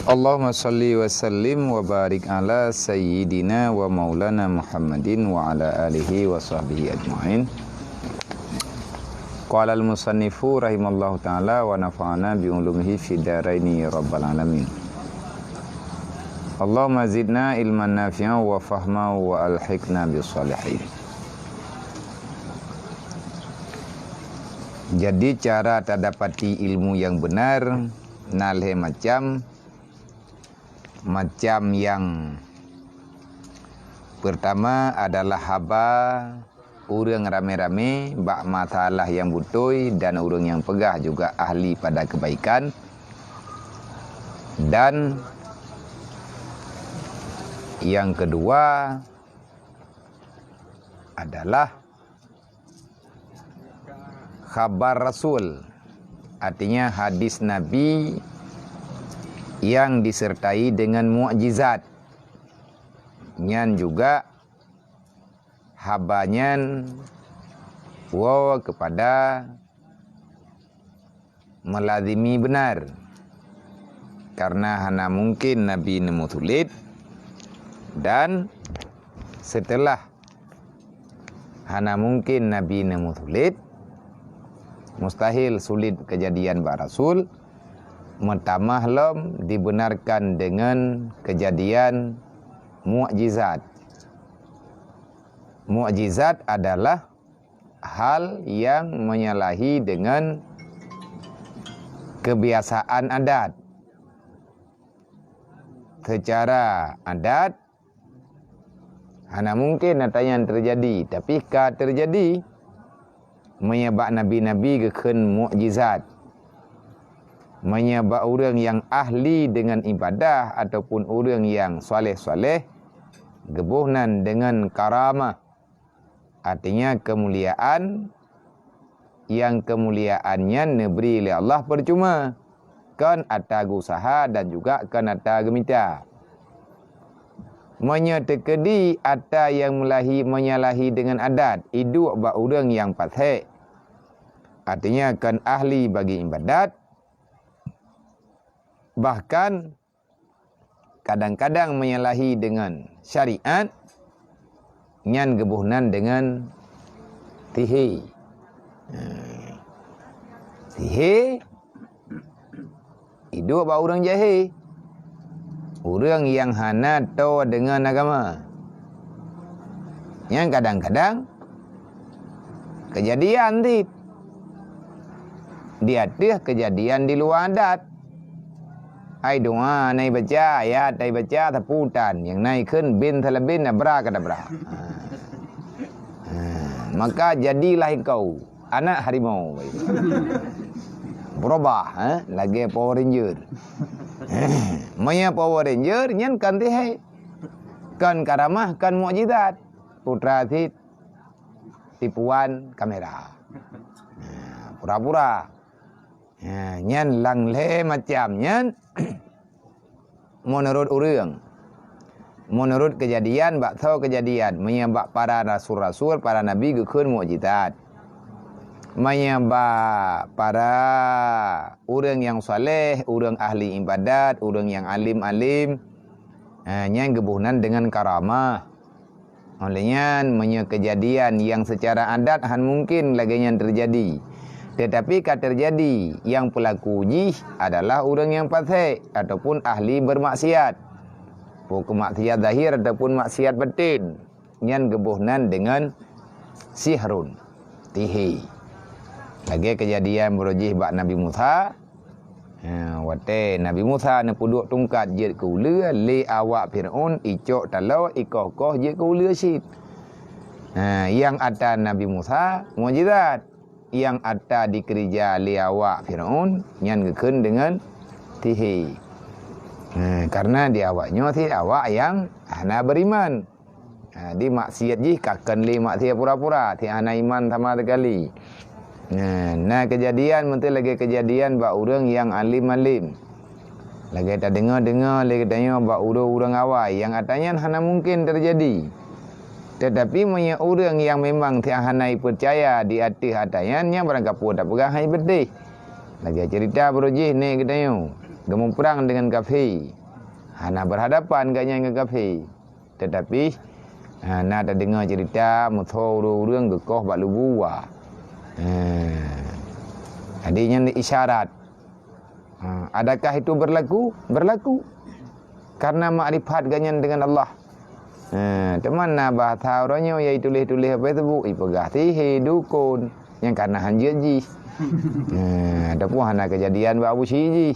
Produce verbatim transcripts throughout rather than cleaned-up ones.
Allahumma shalli wa sallim wa barik ala sayyidina wa maulana Muhammadin wa ala alihi wa sahbihi ajma'in. Qala al-musannifu rahimallahu ta'ala wa nafa'ana bi ulumihi fid daraini ya rabbal alamin. Allahumma zidna ilman nafi'an wa fahma wa alhiqna bis salihin. Jadi, cara tadapati ilmu yang benar na lhée macam. Macam yang pertama adalah haba ureuëng ramé-ramé bak masalah yang beutôi dan ureuëng yang peugah juga ahli pada kebaikan. Dan yang kedua adalah khabar Rasul, artinya hadis Nabi yang disertai dengan mukjizat. Nyan juga haba nyan woe kepada melazimi benar, karena hana mungkin Nabi neumusulet, dan setelah hana mungkin Nabi neumusulet, mustahil sulet kejadian bak Rasul, meutamah lom dibenarkan dengan kejadian mukjizat. Mukjizat adalah hal yang menyalahi dengan kebiasaan adat. Secara adat, hana mungkin ata nyan terjadi, tapi ka terjadi. Meunyoe bak nabi-nabi geukheun mukjizat, meunyoe bak ureuëng nyang ahli deungon ibadah ataupun ureuëng nyang saleh-saleh, geuboh nan deungon karamah. Artinya keumuliaan, nyang keumuliaan nyan neubri lé Allah peucuma, kon ata geusaha dan juga kon ata geumita. Meunyoe teukeudi ata nyang meulahi, menyalahi deungon adat, iduek bak ureuëng nyang pasék, artinya kon ahli bagi ibadat, bahkan kadang-kadang menyalahi deungon syariat, nyan geuboh nan deungon sihé. Ha. Sihé iduek bak ureuëng jahé, ureuëng nyang hana toe deungon agama. Nyan kadang-kadang keujadian cit di ateueh keujadian di luwa adat. Ai doa na ibaca, ayat na ibaca, sapu tan, nyang na ikheun bin salabin, abrakadabra. Ha. Ha. Maka jadilah engkau anak harimau. Berubah, eh, lagée Power Ranger. Meunyoe Power Ranger nyan kon sihé, kon karamah, kon mukjizat. Putra cit tipuan kamera. Ha, pura-pura. Ha, nyan lam lhée macam nyan meunurot ureuëng. Meunurot keujadian, bak soe keujadian, meunyoe bak para rasul-rasul, para nabi geukheun mukjizat. Meunyoe bak para ureuëng nyang saleh, ureuëng ahli ibadat, ureuëng nyang alim-alim, ha, nyan geuboh nan deungon karamah. Oleh nyan, meunyoe keujadian nyang seucara adat hán mungken lagée nyan teujadi, teutapi ka teujadi, nyang peulaku jih adalah ureuëng nyang pasék ataupun ahli beurmaksiat, peue keu maksiat zahir ataupun maksiat baten, nyan geuboh nan deungon sihrun, sihé. Lagée keujadian beurujih bak Nabi Musa, Ha, watée Nabi Musa neupeuduek tungkat jeuet keu uleue, lé awak Fir'aun icok taloe, ikoh-koh jeuet keu uleue cit. Ha, nyang ata Nabi Musa mukjizat, nyang ata dikeurija lé awak Fir'aun nyan geukheun deungon sihé. Ha, kareuna di awak nyoe cit awak nyang hana beuriman. Ha, di maksiat jih ka kon lé maksiat pura-pura, cit hana iman sama sekali. Nah, na keujadian meunteue lagée keujadian bak ureuëng nyang alim-alim. Lagée tadeungoe-deungoe lé geutanyoe bak ureuëng-ureuëng awai nyang ata nyan hana mungken teujadi. Teutapi meunyoe ureuëng nyang memang cit hana ipeucaya di ateueh ata nyan, nyan barangkapeue tapeugah hai beudeh. Lagée ceurita beurujih nèk geutanyoe. geumuprang deungon kafé. Hana berhadapan gobnyan ngon kafé. Teutapi, ha, na tadeungoe ceurita musoh ureuëng-ureuëng geukoh bak lubu wa. Ha. Jadi nyan isyarat. Ha, adakah itu berlaku? Berlaku. Karena makrifat gobnyan dengan Allah. Ha, teuma na bahasa uroe nyoe, ya ituléh-tuléh bak Facebook, ipeugah sihé, dukon, nyang kana hanjeuet jih. Ha, ataupun hana keujadian bak Abu Syik jih.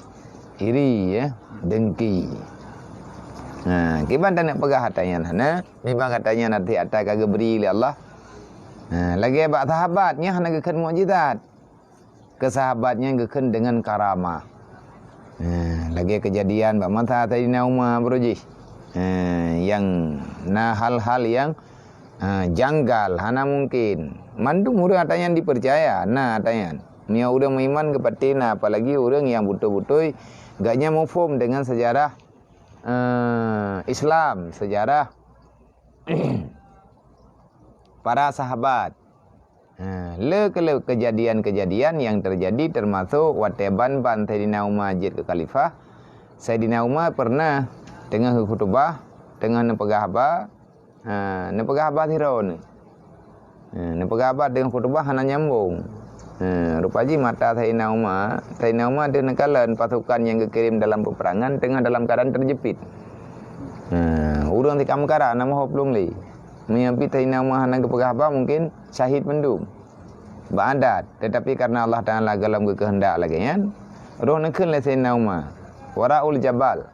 Iri, ya, dengki. Ha, kiban taneuk peugah ata nyan hana, memang ata nyan ata ka geubri lé Allah. Ha, lagée bak sahabat, nyan hana geukheun mukjizat. Keu sahabat nyan geukheun deungon karamah. Ha, lagée keujadian bak masa Saidina Umar baroe jih. Ha, nyang na hal-hal nyang, ha, janggal, hana mungken. Mandum ureuëng ata nyan dipeucaya, na ata nyan. Meunyoe ureuëng meuiman geupatéh na, apalagi ureuëng nyang beutôi-beutôi gobnyan muphom deungon sejarah, eh, Islam, sejarah para sahabat. Ha, le keu-, le keujadian-keujadian nyang teujadi, teumasok watée ban-ban Saidina Umar jeuet keu khalifah, Saidina Umar pernah teungoh geukhutubah, teungoh neupeugah haba, ha, neupeugah haba sidroe neuh. Ha, neupeugah haba teungoh khutubah hana nyambong. Ha, rupa jih mata Saidina Umar, Saidina Umar deuh neukalon pasukan nyang geukirém dalam peuperangan teungoh dalam keuadaan teujeupiet. Ha, ureuëng sikameukara na meuho plueng lé. Meunyoe pih Saidina Umar hana geupeugah haba, mungken syahid mandum bak adat. Teutapi karena Allah Taala gohlom geukeuheundak lagée nyan, roh neukheun lé Saidina Umar, "Waraul jabal."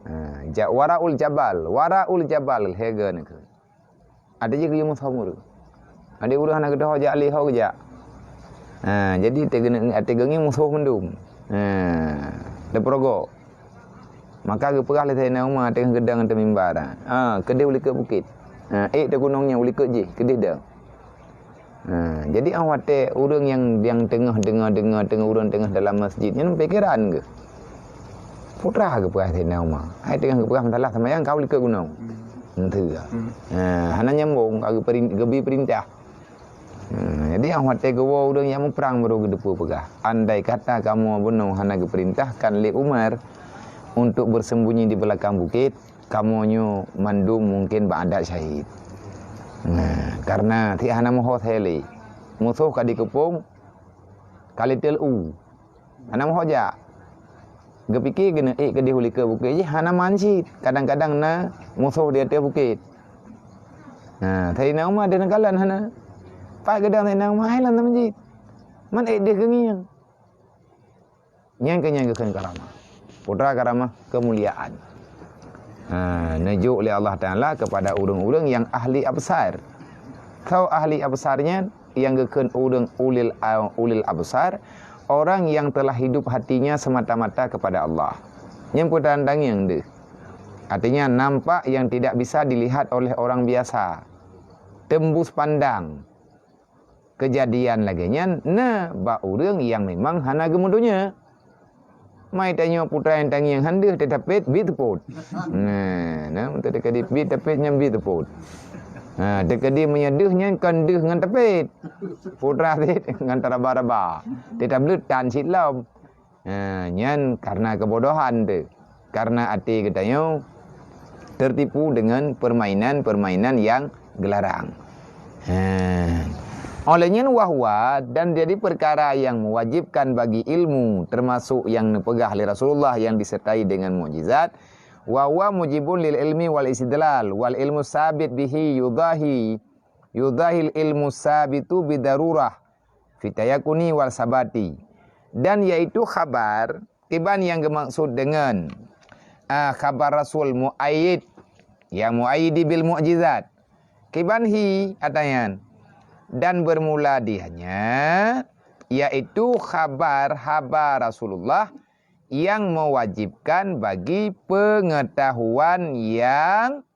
Ha, ja-, "Waraul jabal, waraul jabal," lhée goe neukheun. Ada jih geuyue musoh ureuëng. Ada ureuëng hana geudoh jak lé ho geujak. Ha, jadi teugeuneuk, teugeuneuk musoh mandum. Ha, teupeurogok. Maka geupeugah lé Saidina Umar teungoh geudong ateueh mimbar, "Ha, keudeh u likot bukét. Ha, ék teuh gunong nyan u likot jih, keudeh dong." Ha, jadi 'oh watée ureuëng nyang, nyang teungoh deungoe-deungoe, teungoh ureuëng teungoh dalam masjid nyan pikeran geuh. Putra geupeugah Saidina Umar, "Hai teungoh geupeugah meusalah seumayang, ka u likot gunong." Henteu. Ha, hana nyambong, ka geuperin-, geubri peurintah. Ha, jadi 'oh watée geuwoe ureuëng nyang muprang baru geuteupeue peugah, "Andai kata kamoe bunoe hana geupeurintahkan lé Umar untuk bersembunyi di belakang bukit, kamoe nyoe mandum mungken bak adat syahid." Nah, karena si hana meuho lé. Musoh ka dikeupông, ka lheueh u. Hana meuho jak. Geupike keuneuk ék keudeh u likot bukét jih hana meuhan cit. Kadang-kadang na musoh di ateueh bukét. Nah, Saidina Umar deuh neukalon hana. Pat geudong Saidina Umar, hai lam masjid. Man ék deuh geungieng. Nyan keuh nyang geukheun karamah. Putra karamah keumuliaan. Ha, neujok lé Allah Taala kepada ureuëng-ureuëng nyang ahli absar. Soe ahli absar nyan? Nyang geukheun ureuëng ulil a-, ulil absar, orang yang telah hidup hatinya semata-mata kepada Allah. Nyan peue tanda nyang deuh. Artinya nampak yang tidak bisa dilihat oleh orang biasa. Tembus pandang. Keujadian lagée nyan na bak ureuëng nyang memang hana geumeudonya. Mai tanyoe putra nyang tangieng han deuh teutapét bit teupot. Nah, nah, untuk teukeudi bit tapét nyan bit teupot. Nah, teukeudi meunyoe deuh nyan kon deuh ngon tapét. Putra cit ngon taraba-raba. Teutableut tan cit lom. Ha, nyan karena kebodohan tu. Karena até geutanyoe tertipu dengan permainan-permainan yang geularang. Ha. Oleh nyan wahwa dan jadi perkara yang mewajibkan bagi ilmu, termasuk yang neupeugah lé Rasulullah yang disertai dengan mukjizat, wahwa mujibun lil ilmi wal istidlal, wal ilmu sabit bihi yudahi, yudahil ilmu sabitu bidarurah, fitayakuni wal sabati. Dan yaitu khabar kiban nyang geumaksud deungon, ah, khabar Rasul muayyid, ya muayyidi bil mukjizat. Kiban hi ata nyan. Dan bermula dianya, yaitu khabar haba Rasulullah yang mewajibkan bagi pengetahuan yang,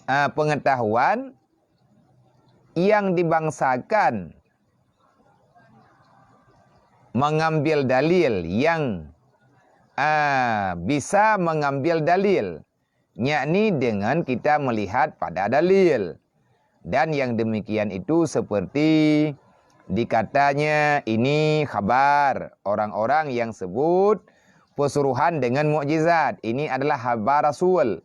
ah, pengetahuan yang dibangsakan mengambil dalil yang, ah, bisa mengambil dalil, yakni dengan kita melihat pada dalil. Dan yang demikian itu seperti Dikatanya ini khabar orang-orang yang sebut pesuruhan dengan mukjizat. Ini adalah haba Rasul.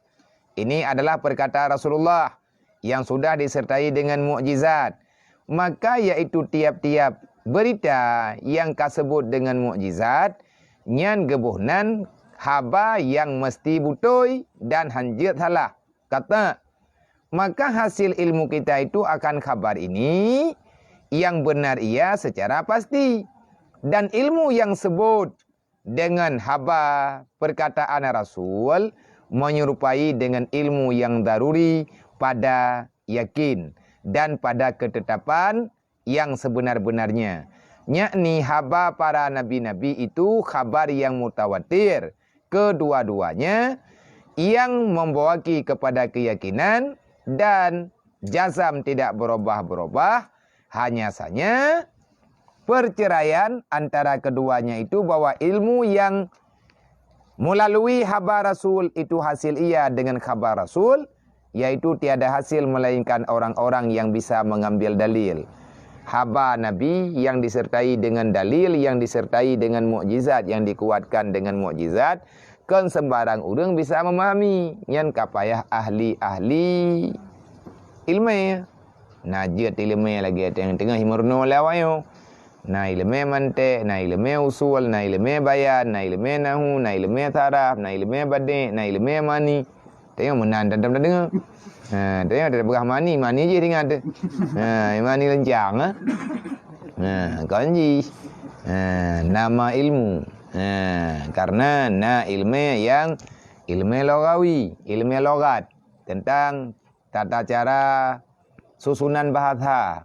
Ini adalah perkataan Rasulullah yang sudah disertai dengan mukjizat. Maka yaitu tiap-tiap berita yang kasebut dengan mukjizat, nyan geuboh nan haba yang mesti butôi dan hanjeuet salah. Kata, maka hasil ilmu kita itu akan khabar ini yang benar ia secara pasti. Dan ilmu yang sebut dengan haba perkataan Rasul menyerupai dengan ilmu yang daruri pada yakin dan pada ketetapan yang sebenar-benarnya, yakni haba para nabi-nabi itu khabar yang mutawatir kedua-duanya yang membawaki kepada keyakinan dan jazam tidak berubah-berubah, hanya saja perceraian antara keduanya itu bahwa ilmu yang melalui haba Rasul itu hasil ia dengan khabar Rasul, yaitu tiada hasil melainkan orang-orang yang bisa mengambil dalil. Haba Nabi yang disertai dengan dalil, yang disertai dengan mukjizat, yang dikuatkan dengan mukjizat, kon sembarang ureuëng bisa memahami. Nyan ka payah ahli-ahli ilmu. Na jeuet ileumé lagée teungoh-teungoh imeurunoe lé awak nyoe. Na ileumé mantek, na ileumé usul, na ileumé bayan, na ileumé nahu, na ileumé saraf, na ileumé badek, na ileumé mani. Teungoh meunan dan tadeungoe. Ha, teungoh tapeugah mani, mani jih teuingat teuh. Ha, mani leuncang, ha. Ha, kon jih. Ha, nama ilmu. Ha, karena na ileumé yang ileumé lughawi, ileumé lughat tentang tata cara susunan bahasa.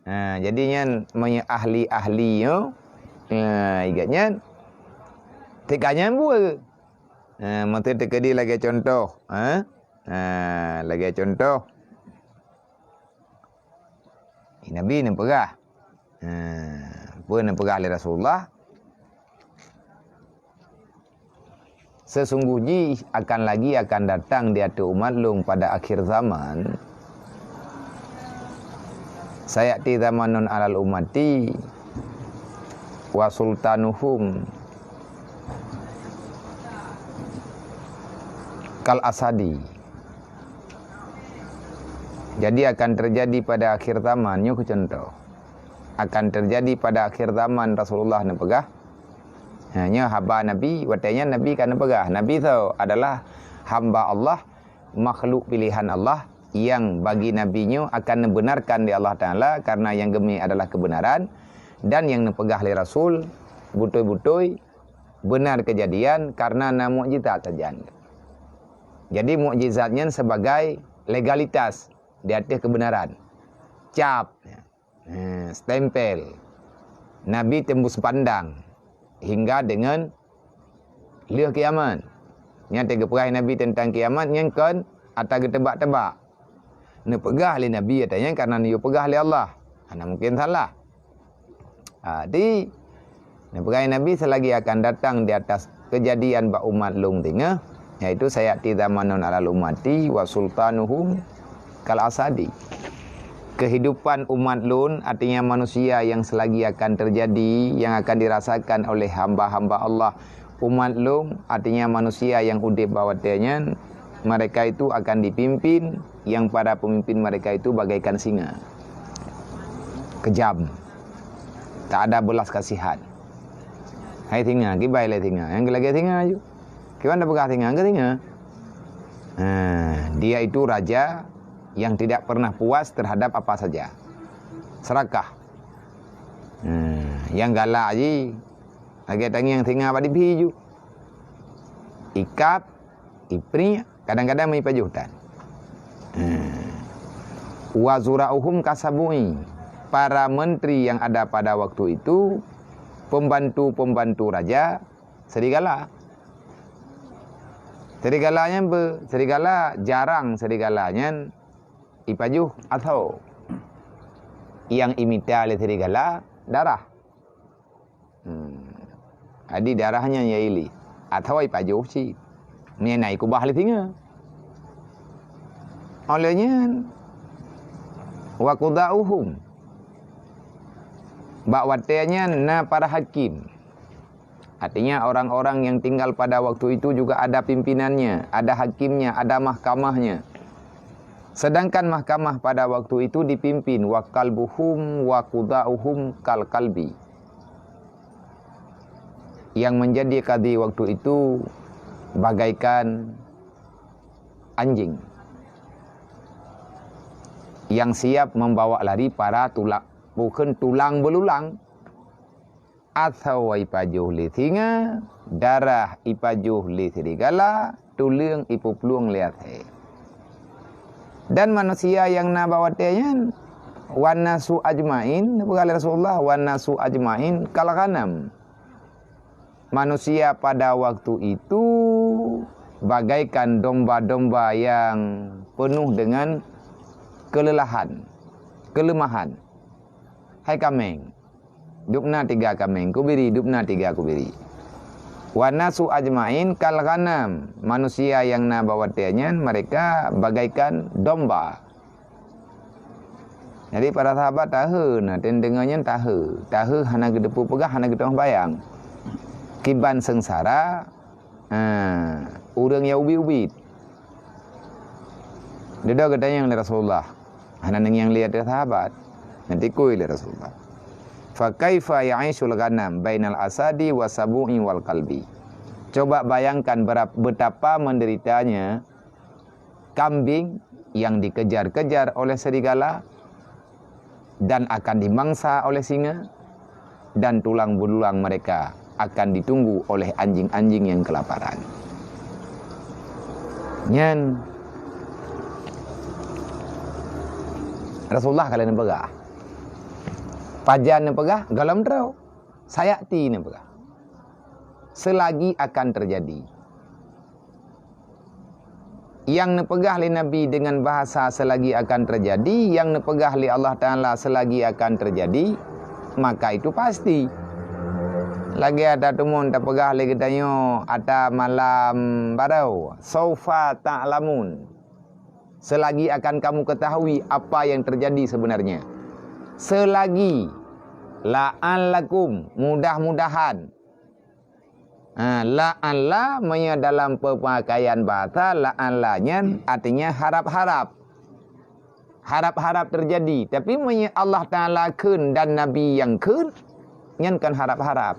Ha, jadi nyan meunyoe ahli-ahli nyoe, ha, igat nyan, teuka nyan buet. Ha, meuteuteukeudi lagée contoh, ha? Ha, lagée contoh, Nabi neupeugah, ha, peue neupeugah lé Rasulullah, sesungguh jih akan lagi akan datang di ateueh umat lôn pada akhir zaman. Sayati zamanun alal ummati wa sultanuhum kal asadi. Jadi akan terjadi pada akhir zaman, nyoe keu contoh. Akan terjadi pada akhir zaman Rasulullah neupeugah, ha, nyoe haba Nabi, watée nyan Nabi ka neupeugah. Nabi tho adalah hamba Allah, makhluk pilihan Allah yang bagi Nabi nyoe akan neubenarkan di Allah Taala karena yang geumi adalah kebenaran dan yang neupeugah lé Rasul beutôi-beutôi benar kejadian karena na mukjizat sajan. Jadi mukjizat nyan sebagai legalitas di ateueh kebenaran. Cap. Ha, stempel. Nabi tembus pandang hingga dengan lheueh kiamat. Nyan teuh geupeugah Nabi teuntang kiamat nyan kon ata geuteuba-teuba. Neupeugah lé Nabi ata nyan karena neuyue peugah lé Allah. Hana mungken salah. Ha, di Neupeugah Nabi selagi akan datang di atas kejadian bak umat lôn teungoh, yaitu sayati zamanun alal ummati wa sultanuhum kal asadi. Kehidupan umat lôn, artinya manusia yang selagi akan terjadi, yang akan dirasakan oleh hamba-hamba Allah, umat lôn, artinya manusia yang udeb bak watée nyan, mereka itu akan dipimpin, yang para pemimpin mereka itu bagaikan singa. Kejam. Tak ada belas kasihan. Hai singa, kiban lé singa. Nyang lagée singa ju. Kiban tapeugah singa, keu singa. Ha, dia itu raja yang tidak pernah puas terhadap apa saja. Serakah. Ha, nyang galak ji, lagée tangieng singa bak dipih ju. Ikab, ipriek, kadang-kadang meuipajoh tan. Hmm. Wa zura'uhum kasabui. Para menteri yang ada pada waktu itu, pembantu-pembantu raja, serigala. Serigala nyan be-, serigala jarang serigala nyan ipajoh atau yang imita lé serigala darah. Hmm. Jadi darah nyan ya ili. Atawa ipajoh cit. Meunyan na ikubah lé singa. Óh lheueh nyan, wa qudauhum. Bak watée nyan na para hakim. Artinya orang-orang yang tinggal pada waktu itu juga ada pimpinannya, ada hakimnya, ada mahkamahnya. Sedangkan mahkamah pada waktu itu dipimpin wa kalbuhum wa qudauhum kal kalbi. Yang menjadi kadhi waktu itu bagaikan anjing yang siap membawa lari para tulak, bukan tulang belulang. Asawa ipajoh lé singa, darah ipajoh lé serigala, tuleueng ipuplueng lé asée. Dan manusia yang na bak watée nyan, wan nasu ajmain, neupeugah lé Rasulullah, wan nasu ajmain kal ghanam. Manusia pada waktu itu bagaikan domba-domba yang penuh dengan kelelahan, kelemahan. Hai kaméng, dubna tiga kaméng, kubiri, dubna tiga kubiri. Wan nasu ajmain kal ghanam, manusia yang na bak watée nyan mereka bagaikan domba. Jadi para sahabat tahe na, teudeungoe nyan tahe. Tahe hana geuteupeue peugah, hana geuteupeue bayang. Kiban seungsara, ha, ureuëng nyang ubit-ubit. Dudoe geutanyong lé Rasulullah. Hana neungieng lé ateueh sahabat. Neutikui lé Rasulullah. Fa kaifa ya'ishul ghanam bainal asadi wa sabu'i wal kalbi. Coba bayangkan berap-, betapa menderitanya kambing yang dikejar-kejar oleh serigala dan akan dimangsa oleh singa, dan tulang belulang mereka akan ditunggu oleh anjing-anjing yang kelaparan. Nyan Rasulullah ka lheueh neupeugah. Pajan neupeugah, gohlom droe. Sayati neupeugah. Selagi akan terjadi. Nyang neupeugah lé Nabi dengan bahasa selagi akan terjadi, nyang neupeugah lé Allah Taala selagi akan terjadi, maka itu pasti. Lagée ata teumon tapeugah lé geutanyoe ata malam barô, saufa ta'lamun. Selagi akan kamu ketahui apa yang terjadi sebenarnya. Selagi, la'allakum, mudah-mudahan. Ha, la'alla, meunyoe dalam pemakaian bahasa, la'alla nyan artinya harap-harap. Harap-harap terjadi. Tapi meunyoe Allah Taala kheun dan Nabi nyang kheun, nyan kon harap-harap.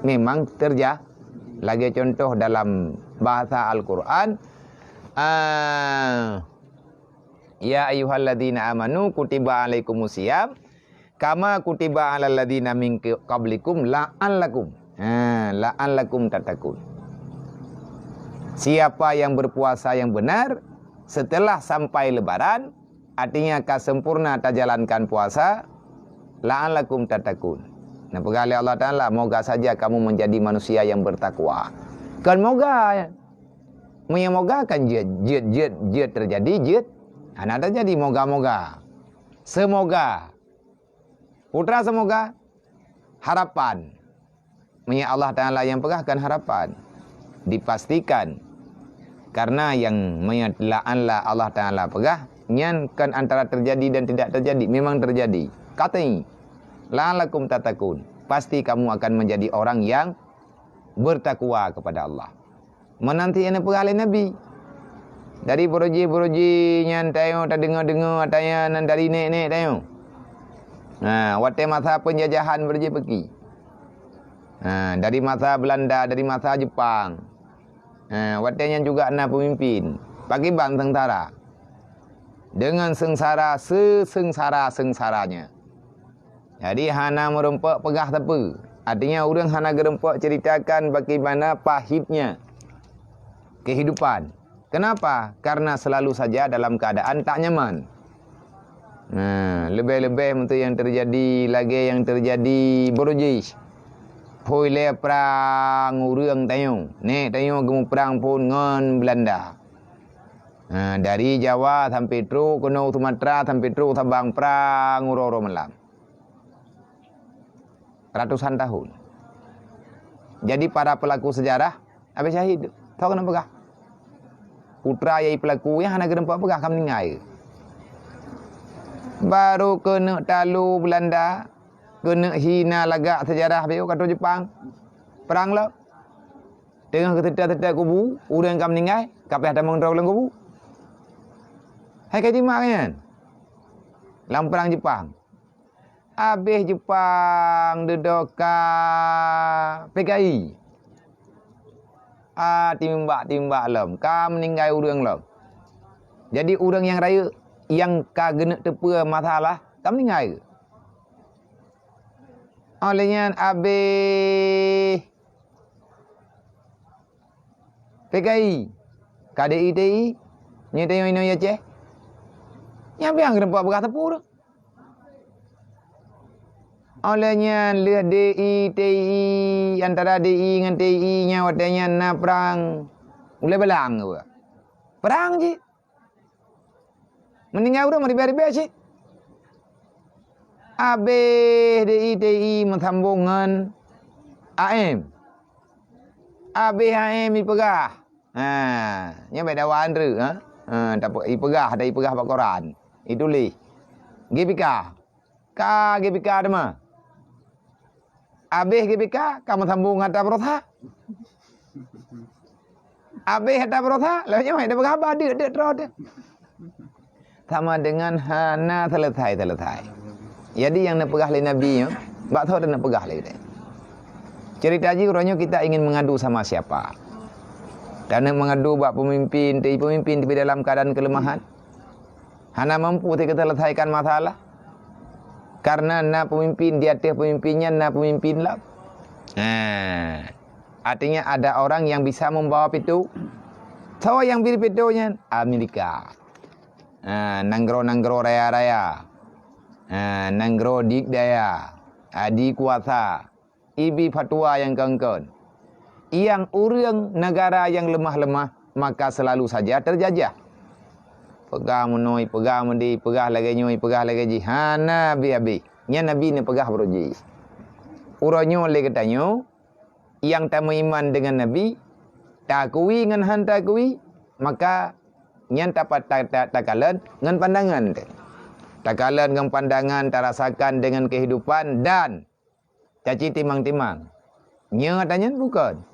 Memang terja-, lagée contoh dalam bahasa Al-Quran, ah, "Ya ayyuhalladzina amanu kutiba alaikumusiyam kama kutiba alal ladzina min qablikum la'allakum." Ha, la'allakum tattaqun. Siapa yang berpuasa yang benar setelah sampai lebaran, artinya ka sempurna tajalankan puasa, la'allakum tattaqun. Neupeugah lé Allah Taala, moga saja kamu menjadi manusia yang bertakwa. Kon moga. Meunyoe moga kan jeuet, jeuet, jeuet, jeuet terjadi, jeuet. Hana terjadi moga-moga. Semoga. Putra semoga. Harapan. Meunyoe Allah Taala nyang peugah kan harapan. Dipastikan. Karena nyang meunyoe la'alla Allah Taala peugah, nyan kan antara terjadi dan tidak terjadi. Memang terjadi. Qat'i. La'allakum tattaqun. Pasti kamu akan menjadi orang yang bertakwa kepada Allah. Meunan cit nyang neupeugah lé Nabi. Dari beuruji-beuruji nyan tanyoe tadeungoe-deungoe ata nyan dari nék-nék tanyoe. Ha, watée masa penjajahan beuruji peuki. Ha, dari masa Belanda, dari masa Jepang. Ha, watée nyan juga na peumimpin. Pakriban seungsara. Deungon seungsara seseungsara-seungsaranya. Jadi hana meurumpok peugah sapeue. Artinya ureuëng hana geurumpok ceritakan bagaimana pahitnya kehidupan. Kenapa? Karena selalu saja dalam keadaan tak nyaman. Nah, lebih-lebih untuk yang terjadi, lagi yang terjadi Borojis. Phôi lé prang ureuëng tanyoe. Nék tanyoe geumuprang phon ngon Belanda. Nah, dari Jawa sampai trok keunoe Sumatera, sampai trok Sabang prang uroe-uroe malam. Ratusan tahun. Jadi para pelaku sejarah habéh syahid. Tho keuneuk peugah. Putra yai pelaku nyang hana geurumpok peugah ka meuninggai. Baru keuneuk talu Belanda, keuneuk hina lagak seujarah beu ka troh Jepang. Prang lom. Teungoh geuseutôt-seutôt kubu, ureuëng ka meuninggai, ka payah tamong droe lam kubu. Hai ka jimak nyan. Lam prang Jepang. Abéh Jepang dudoe ka P K I. Ah, timbak-timbak lom, ka meuninggai ureuëng lom. Jadi ureuëng nyang rayeuk nyang ka geuneuk teupeue masalah ka meuninggai. Óh lheueh nyan abéh P K I, ka D I T I, nyoe tanyoe inoe Aceh. Nyang biang keuneuk peugah teupeu. Óh lheueh nyan lheueh D I T I, antara D I ngon T I nyan watée nyan na prang. Ulée balang geuh. Prang jih. Meuninggai ureuëng meuribée-ribée cit. Abéh D I T I meusambong ngon A M. Abéh A M ipeugah. Ha, nyoe beda wan re, ha. Ha, tapi ipeugah, ada ipeugah bak koran. Ituléh. G B K. Ka G B K teuma. Abéh G B K, ka meusambong ngon Hatta Baroesa. Abéh Hatta Baroesa, lheueh nyoe dak peugah haba deuk-deuk troh teuh. Sama dengan hana selesai-selesai. Jadi nyang neupeugah lé Nabi nyoe, bak soe neupeugah lé geutanyoe. Cerita jih uroe nyoe kita ingin mengadu sama siapa? Taneuk mengadu bak pemimpin, tapi pemimpin tapi dalam keadaan kelemahan. Hana mampu teuka selesaikan masalah. Karena na pemimpin di ateueh pemimpin nyan na pemimpin lom. Nah, artinya ada orang yang bisa membawa pitu. Soe nyang bri pitu nyan? Amerika. Ha, nanggroe-nanggroe raya-raya. Ha, nanggroe dikdaya. Adi kuasa. Ibi fatwa nyang kongkon. Nyang ureuëng negara nyang leumah-leumah, maka selalu saja terjajah. Peugah meunoe, peugah meudi, peugah lagée nyoe, peugah lagée jih. Hana habéh-habéh. Nyan Nabi neupeugah baroe jih. Uroe nyoe lé geutanyoe, nyang tameuiman deungon Nabi, takui ngon han takui, maka nyan tapat ta-, ta-, takalon ngon pandangan teuh. Takalon ngon pandangan, tarasakan deungon keuhidupan dan Caci timang-timang. Nyoe ata nyan bukon.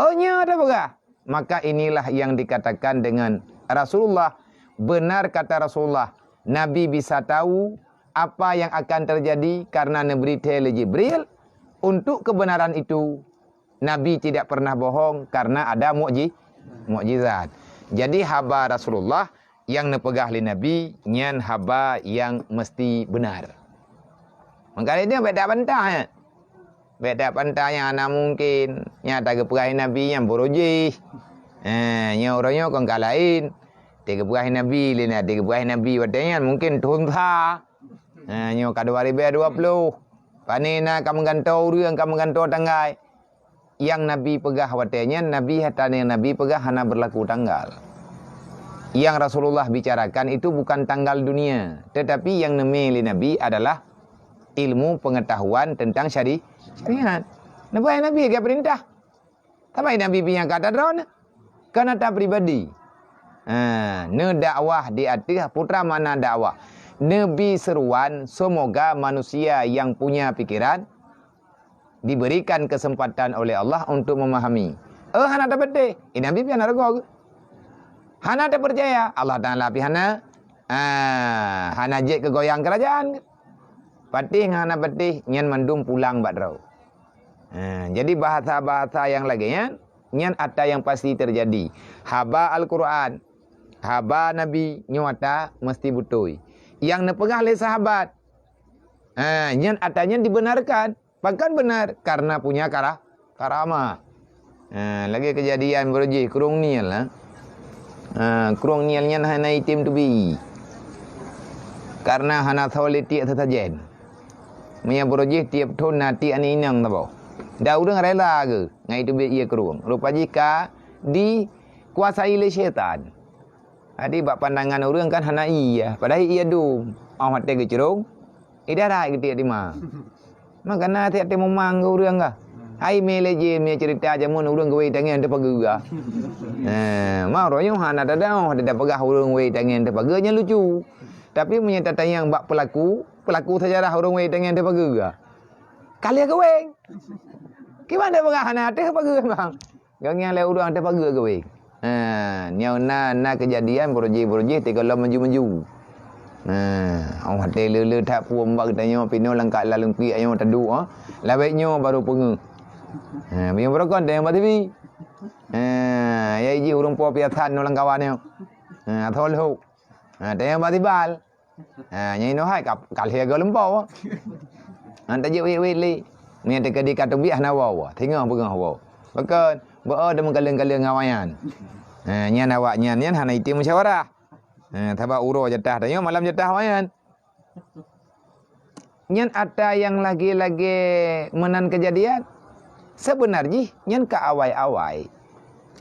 Oh, nyoe ata peugah. Maka inilah yang dikatakan dengan Rasulullah, benar kata Rasulullah, Nabi bisa tahu apa yang akan terjadi karena neubri thée lé Jibril. Untuk kebenaran itu, Nabi tidak pernah bohong karena ada mukji-, mukjizat. Jadi haba Rasulullah nyang neupeugah lé Nabi nyan haba nyang meusti beunar. Maka lé nyan bék tabantah nyan. Bék tabantah nyan hana mungken. Nyata geupeugah lé Nabi nyan baroe jih. Eh, nyoe uroe nyoe kon ka laén. Teugeupeukahi Nabi lé na, teugeupeukahi Nabi watée nyan mungken thon sa. Ha, nyoe ka dua ribée dua ploh. Pane na ka meugantoe ureuëng, ka meugantoe tanggai. Nyang Nabi peugah watée nyan, Nabi hata nyang Nabi peugah hana berlaku tanggal. Yang Rasulullah bicarakan itu bukan tanggal dunia, tetapi yang neumé lé Nabi adalah ilmu pengetahuan tentang syari-, syariat. Neupeugah Nabi geupeurintah. Tapi Nabi pih nyang ka tadroe, keu ata pribadi. Ha, neudakwah di ateueh putra makna dakwah. Neubi seruan, semoga manusia yang punya pikiran diberikan kesempatan oleh Allah untuk memahami. Eh, hana tapatéh. Eh, Nabi pih hana ragoe. Hana tapeucaya. Allah Taala pih hana, ha, hana jeuet keu goyang keurajaan. Patéh ngon hana patéh, nyan mandum pulang bak droe. Ha, jadi bahasa-bahasa nyang lagée nyan, nyan ata nyang pasti teujadi. Haba Al-Qur'an, haba Nabi, nyoe ata meusti beutôi. Nyang neupeugah lé sahabat, ha, nyan ata nyan dibenarkan. Pakon beunar? Karena punya kara-, karamah. Ha, lagée keujadian baroe jih Krueng Nil, ha. Ha, Krueng Nil nyan hana item teubi. Karena hana soe lé tiek seusajen. Meunyoe baroe jih tiep thon na tiek aneuk inong saboh. Dan ureuëng rela geuh ngon iteubiet ié krueng. Rupa jih ka dikuasai lé syaitan. Jadi bak pandangan ureuëng kan hana ié, padahai ié dum. Oh watée geucrong, ié darat geutiek dima. Maka na tiek-tiek mumang keu ureuëng ka. Hai mé lé jih, mé ceurita jameun ureuëng geuwei tangieng teuh pageue ka. Eh, ma uroe nyoe hana tadong, hana tapeugah ureuëng wei tangieng teuh pageue nyan lucu. Tapi meunyoe tatanyong bak peulaku, Peulaku seujarah ureuëng wéh tangieng teuh pageue. Ka lheueh geuwéng. Kiban teuh peugah hana teuh pageue bang. Gobnyan lé ureuëng teuh pageue geuwéng. Ha, nyoe na, na keujadian beurujih-beurujih teuka lom maju-maju. Ha, oh watée le-le that puom bak geutanyoe pinoe langkak lam lumpik nyoe taduek, ha. Lawét nyoe baru peungeuh. Ha, meunyoe beurokon teuh nyang bak TV. Ha, ya iji ureuëng po piasan nyoe lam kawan nyoe. Ha, tholhok. Ha, teuh nyang bak tibal. Ha, nyang inoe hai ka, ka lheueh goe lumpo. Han tajeuet wét-wét lé. Meunyoe teukeudi ka teubiet hana woe, singoh beungoh woe. Pakon, beu-o deungon kaleng-kaleng awaknyan. Ha, nyan awaknyan nyan hana item musyawarah. Ha, sabab uroe jatah tanyoe malam jatah awaknyan. Nyan atra nyang lagée-lagée meunan keujadian. Seubeuna jih nyan ka awai-awai.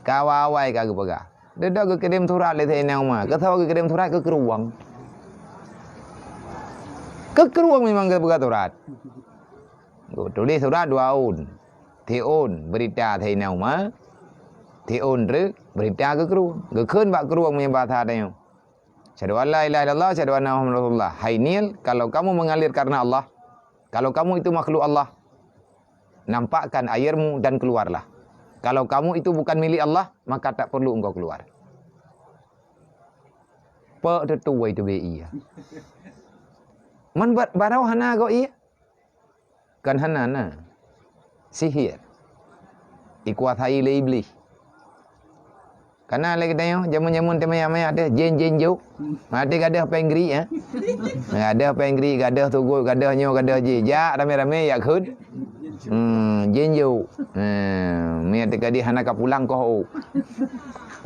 Ka awai-awai ka geupeugah. Dudoe geukirém surat lé Saidina Umar. Keu soe geukirém surat? Keu krueng. Keu krueng memang geupeugah surat. Geutuléh surat dua ôn. Siôn beurita Saidina Umar. Siôn treuk beurita keu krueng. Geukheun bak krueng meunyoe basa tanyoe. Asyhadu an la ilaha illallah, asyhadu anna Muhammadar Rasulullah. Hai Nil, kalau kamu mengalir karena Allah, kalau kamu itu makhluk Allah, nampakkan airmu dan keluarlah. Kalau kamu itu bukan milik Allah, maka tak perlu engkau keluar. Pok teutui teubiet ie. Man ba-, baroe hana goe ie. Kan hana na. Sihir. Ikuasai lé Iblih. Kana lé geutanyoe jameun-jameun teumayak-mayak teuh jén-jén jok. Maté gadôh péng gri, eh. Gadôh péng gri, gadôh tugot, gadôh nyoe, gadôh jih. Jak ramé-ramé yak kheun. Hmm, jén jok. Hmm, miet teuka di hana ka pulang koh.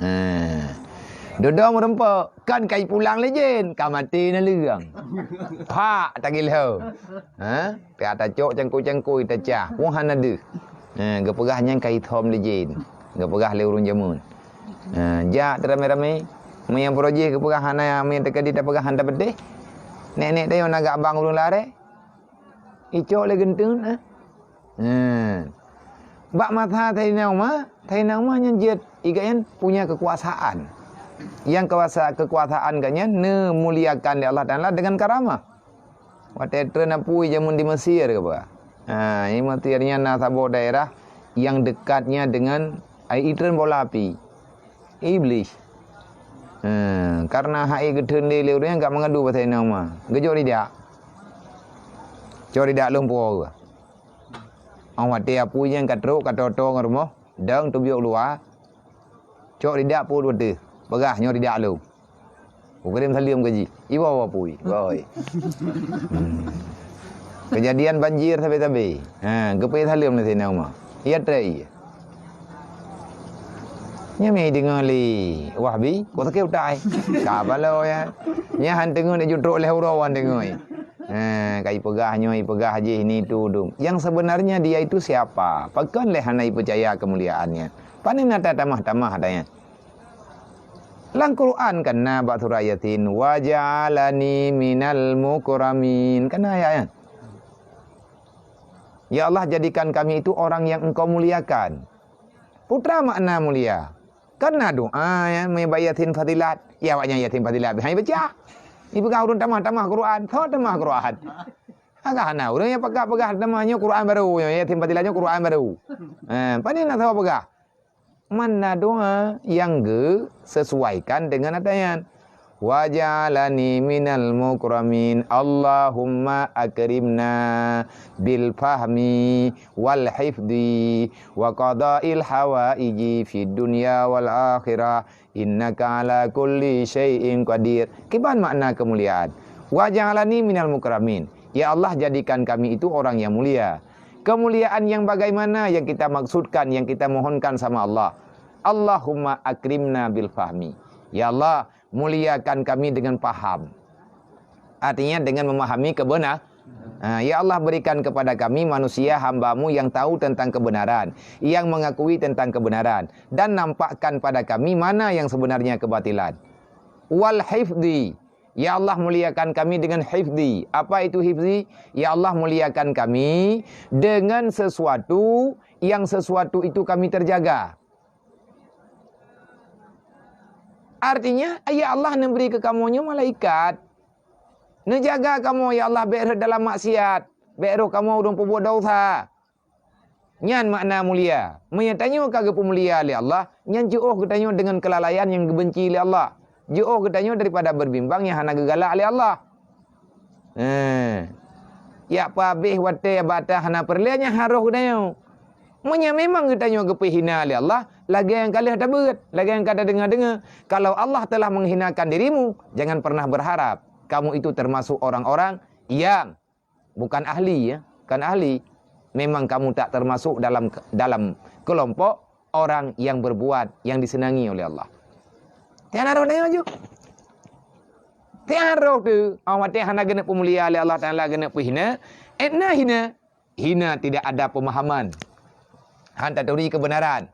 Hmm. Dudoe meureumpok, kan kai pulang lé jén, ka maté naleueng. Pak tagilho. Ha? Ka tacok cangkui-cangkui tacah, pun hana deuh. Ha, geupeugah nyan ka ithom lé jén. Geupeugah lé ureuëng jameun. Ha, jak ramé-ramé. Meunyoe peuroh jih geupeugah hana, meunyoe teuka di tapeugah hana tapeudeh. Nek-nek tayong na gak bang ureuëng laré. Icok lé geuntun, ha. Ha. Bak masa Saidina Umar, Saidina Umar nyan jeuet iga nyan punya kekuasaan. Yang kuasa, kekuasaan gak nyan neumuliakan lé Allah Taala dengan karamah. Watée treun apui jameun di Mesir ke apa? Ha, di Mesir nyan na saboh daerah yang dekatnya dengan ai itreun bola api. Iblih. Ha, karena hai geutreun lé ureuëng nyang ka mengadu bak Saidina Umar. Geujok ridak. Cok ridak lom po. Ong watée apui nyan ka trok ka toto ngon rumoh, dong teubiok luwa. Cok ridak peuet watée. Peugah nyoe ridak lom. Kukirém saleuem keu jih. Iwoe apui, iwoe. Hmm. Keujadian banjir sabe-sabe. Ha, geupeu saleuem lé Saidina Umar. Iya trek iya. Nyan meudeungoe lé Wahbi, kok sakét utai. Ka balo ya. Nyan han teungoe neujok trok lé uroe han teungoe. Ha, ka ipeugah nyoe, ipeugah jih ni tu dum. Yang sebenarnya dia itu siapa? Pakon lé hana ipeucaya keumuliaannya? Pane na tatamah-tamah tanya. Lam Quran kan na bak surah Yasin, "Wa ja'alani minal mukramin." Kan na ayat nyan. Ya Allah, jadikan kami itu orang yang Engkau muliakan. Peue treuk makna mulia? Kan na doa ya, meubak Yasin Fadilat. Ya awaknyan Yasin Fadilat hai baca. Ipeugah ureuëng tamah-tamah Quran, tho tamah Quran. Agak hana ureuëng nyang peugah-peugah tamah nyoe Quran baru, nyoe Yasin Fadilat nyoe Quran baru. Ha, pane na tho peugah? Mana doa yang geusesuaikan dengan ata nyan. "Wa ja'alani minal mukramin. Allahumma akrimna bil fahmi wal hifdi wa qadail hawaiji fid dunya wal akhirah. Innaka ala kulli syai'in qadir." Kiban makna keumuliaan? "Wa ja'alani minal mukramin." Ya Allah, jadikan kami itu orang yang mulia. Kemuliaan yang bagaimana yang kita maksudkan, yang kita mohonkan sama Allah? "Allahumma akrimna bil fahmi." Ya Allah, muliakan kami dengan paham. Artinya dengan memahami kebenar-, ha, ya Allah, berikan kepada kami manusia hamba-Mu yang tahu tentang kebenaran, yang mengakui tentang kebenaran, dan nampakkan pada kami mana yang sebenarnya kebatilan. Wal hifdi, ya Allah, muliakan kami dengan hifdi. Apa itu hifdi? Ya Allah, muliakan kami dengan sesuatu yang sesuatu itu kami terjaga. Artinya, ya Allah neubri keu kamoe nyoe malaikat. Neujaga kamoe, ya Allah, bék rhot dalam maksiat, bék roh kamoe ureuëng peubuet desya. Nyan makna mulia. Meunyoe tanyoe ka geupeumulia lé Allah, nyan jiôh geutanyoe deungon keulalaian nyang geubenci lé Allah. Jiôh geutanyoe daripada beubimbang nyang hana geugalak lé Allah. Eh. Yak peuhabéh watée bata hana peureulée nyan harôh geutanyoe. Meunyoe memang geutanyoe geupeuhina lé Allah, lagée nyang ka lheueh tabeuet, lagée nyang ka tadeungoe-deungoe, "Kalau Allah telah menghinakan dirimu, jangan pernah berharap kamu itu termasuk orang-orang yang bukan ahli, ya, bukan ahli. Memang kamu tak termasuk dalam dalam kelompok orang yang berbuat yang disenangi oleh Allah." Tian harôh tanyoe aju. Tian harôh tu, awak watée hana geuneuk peumulia lé Allah Taala, geuneuk peuhina, eh, na hina. Hina tidak ada pemahaman. Han taturi kebenaran.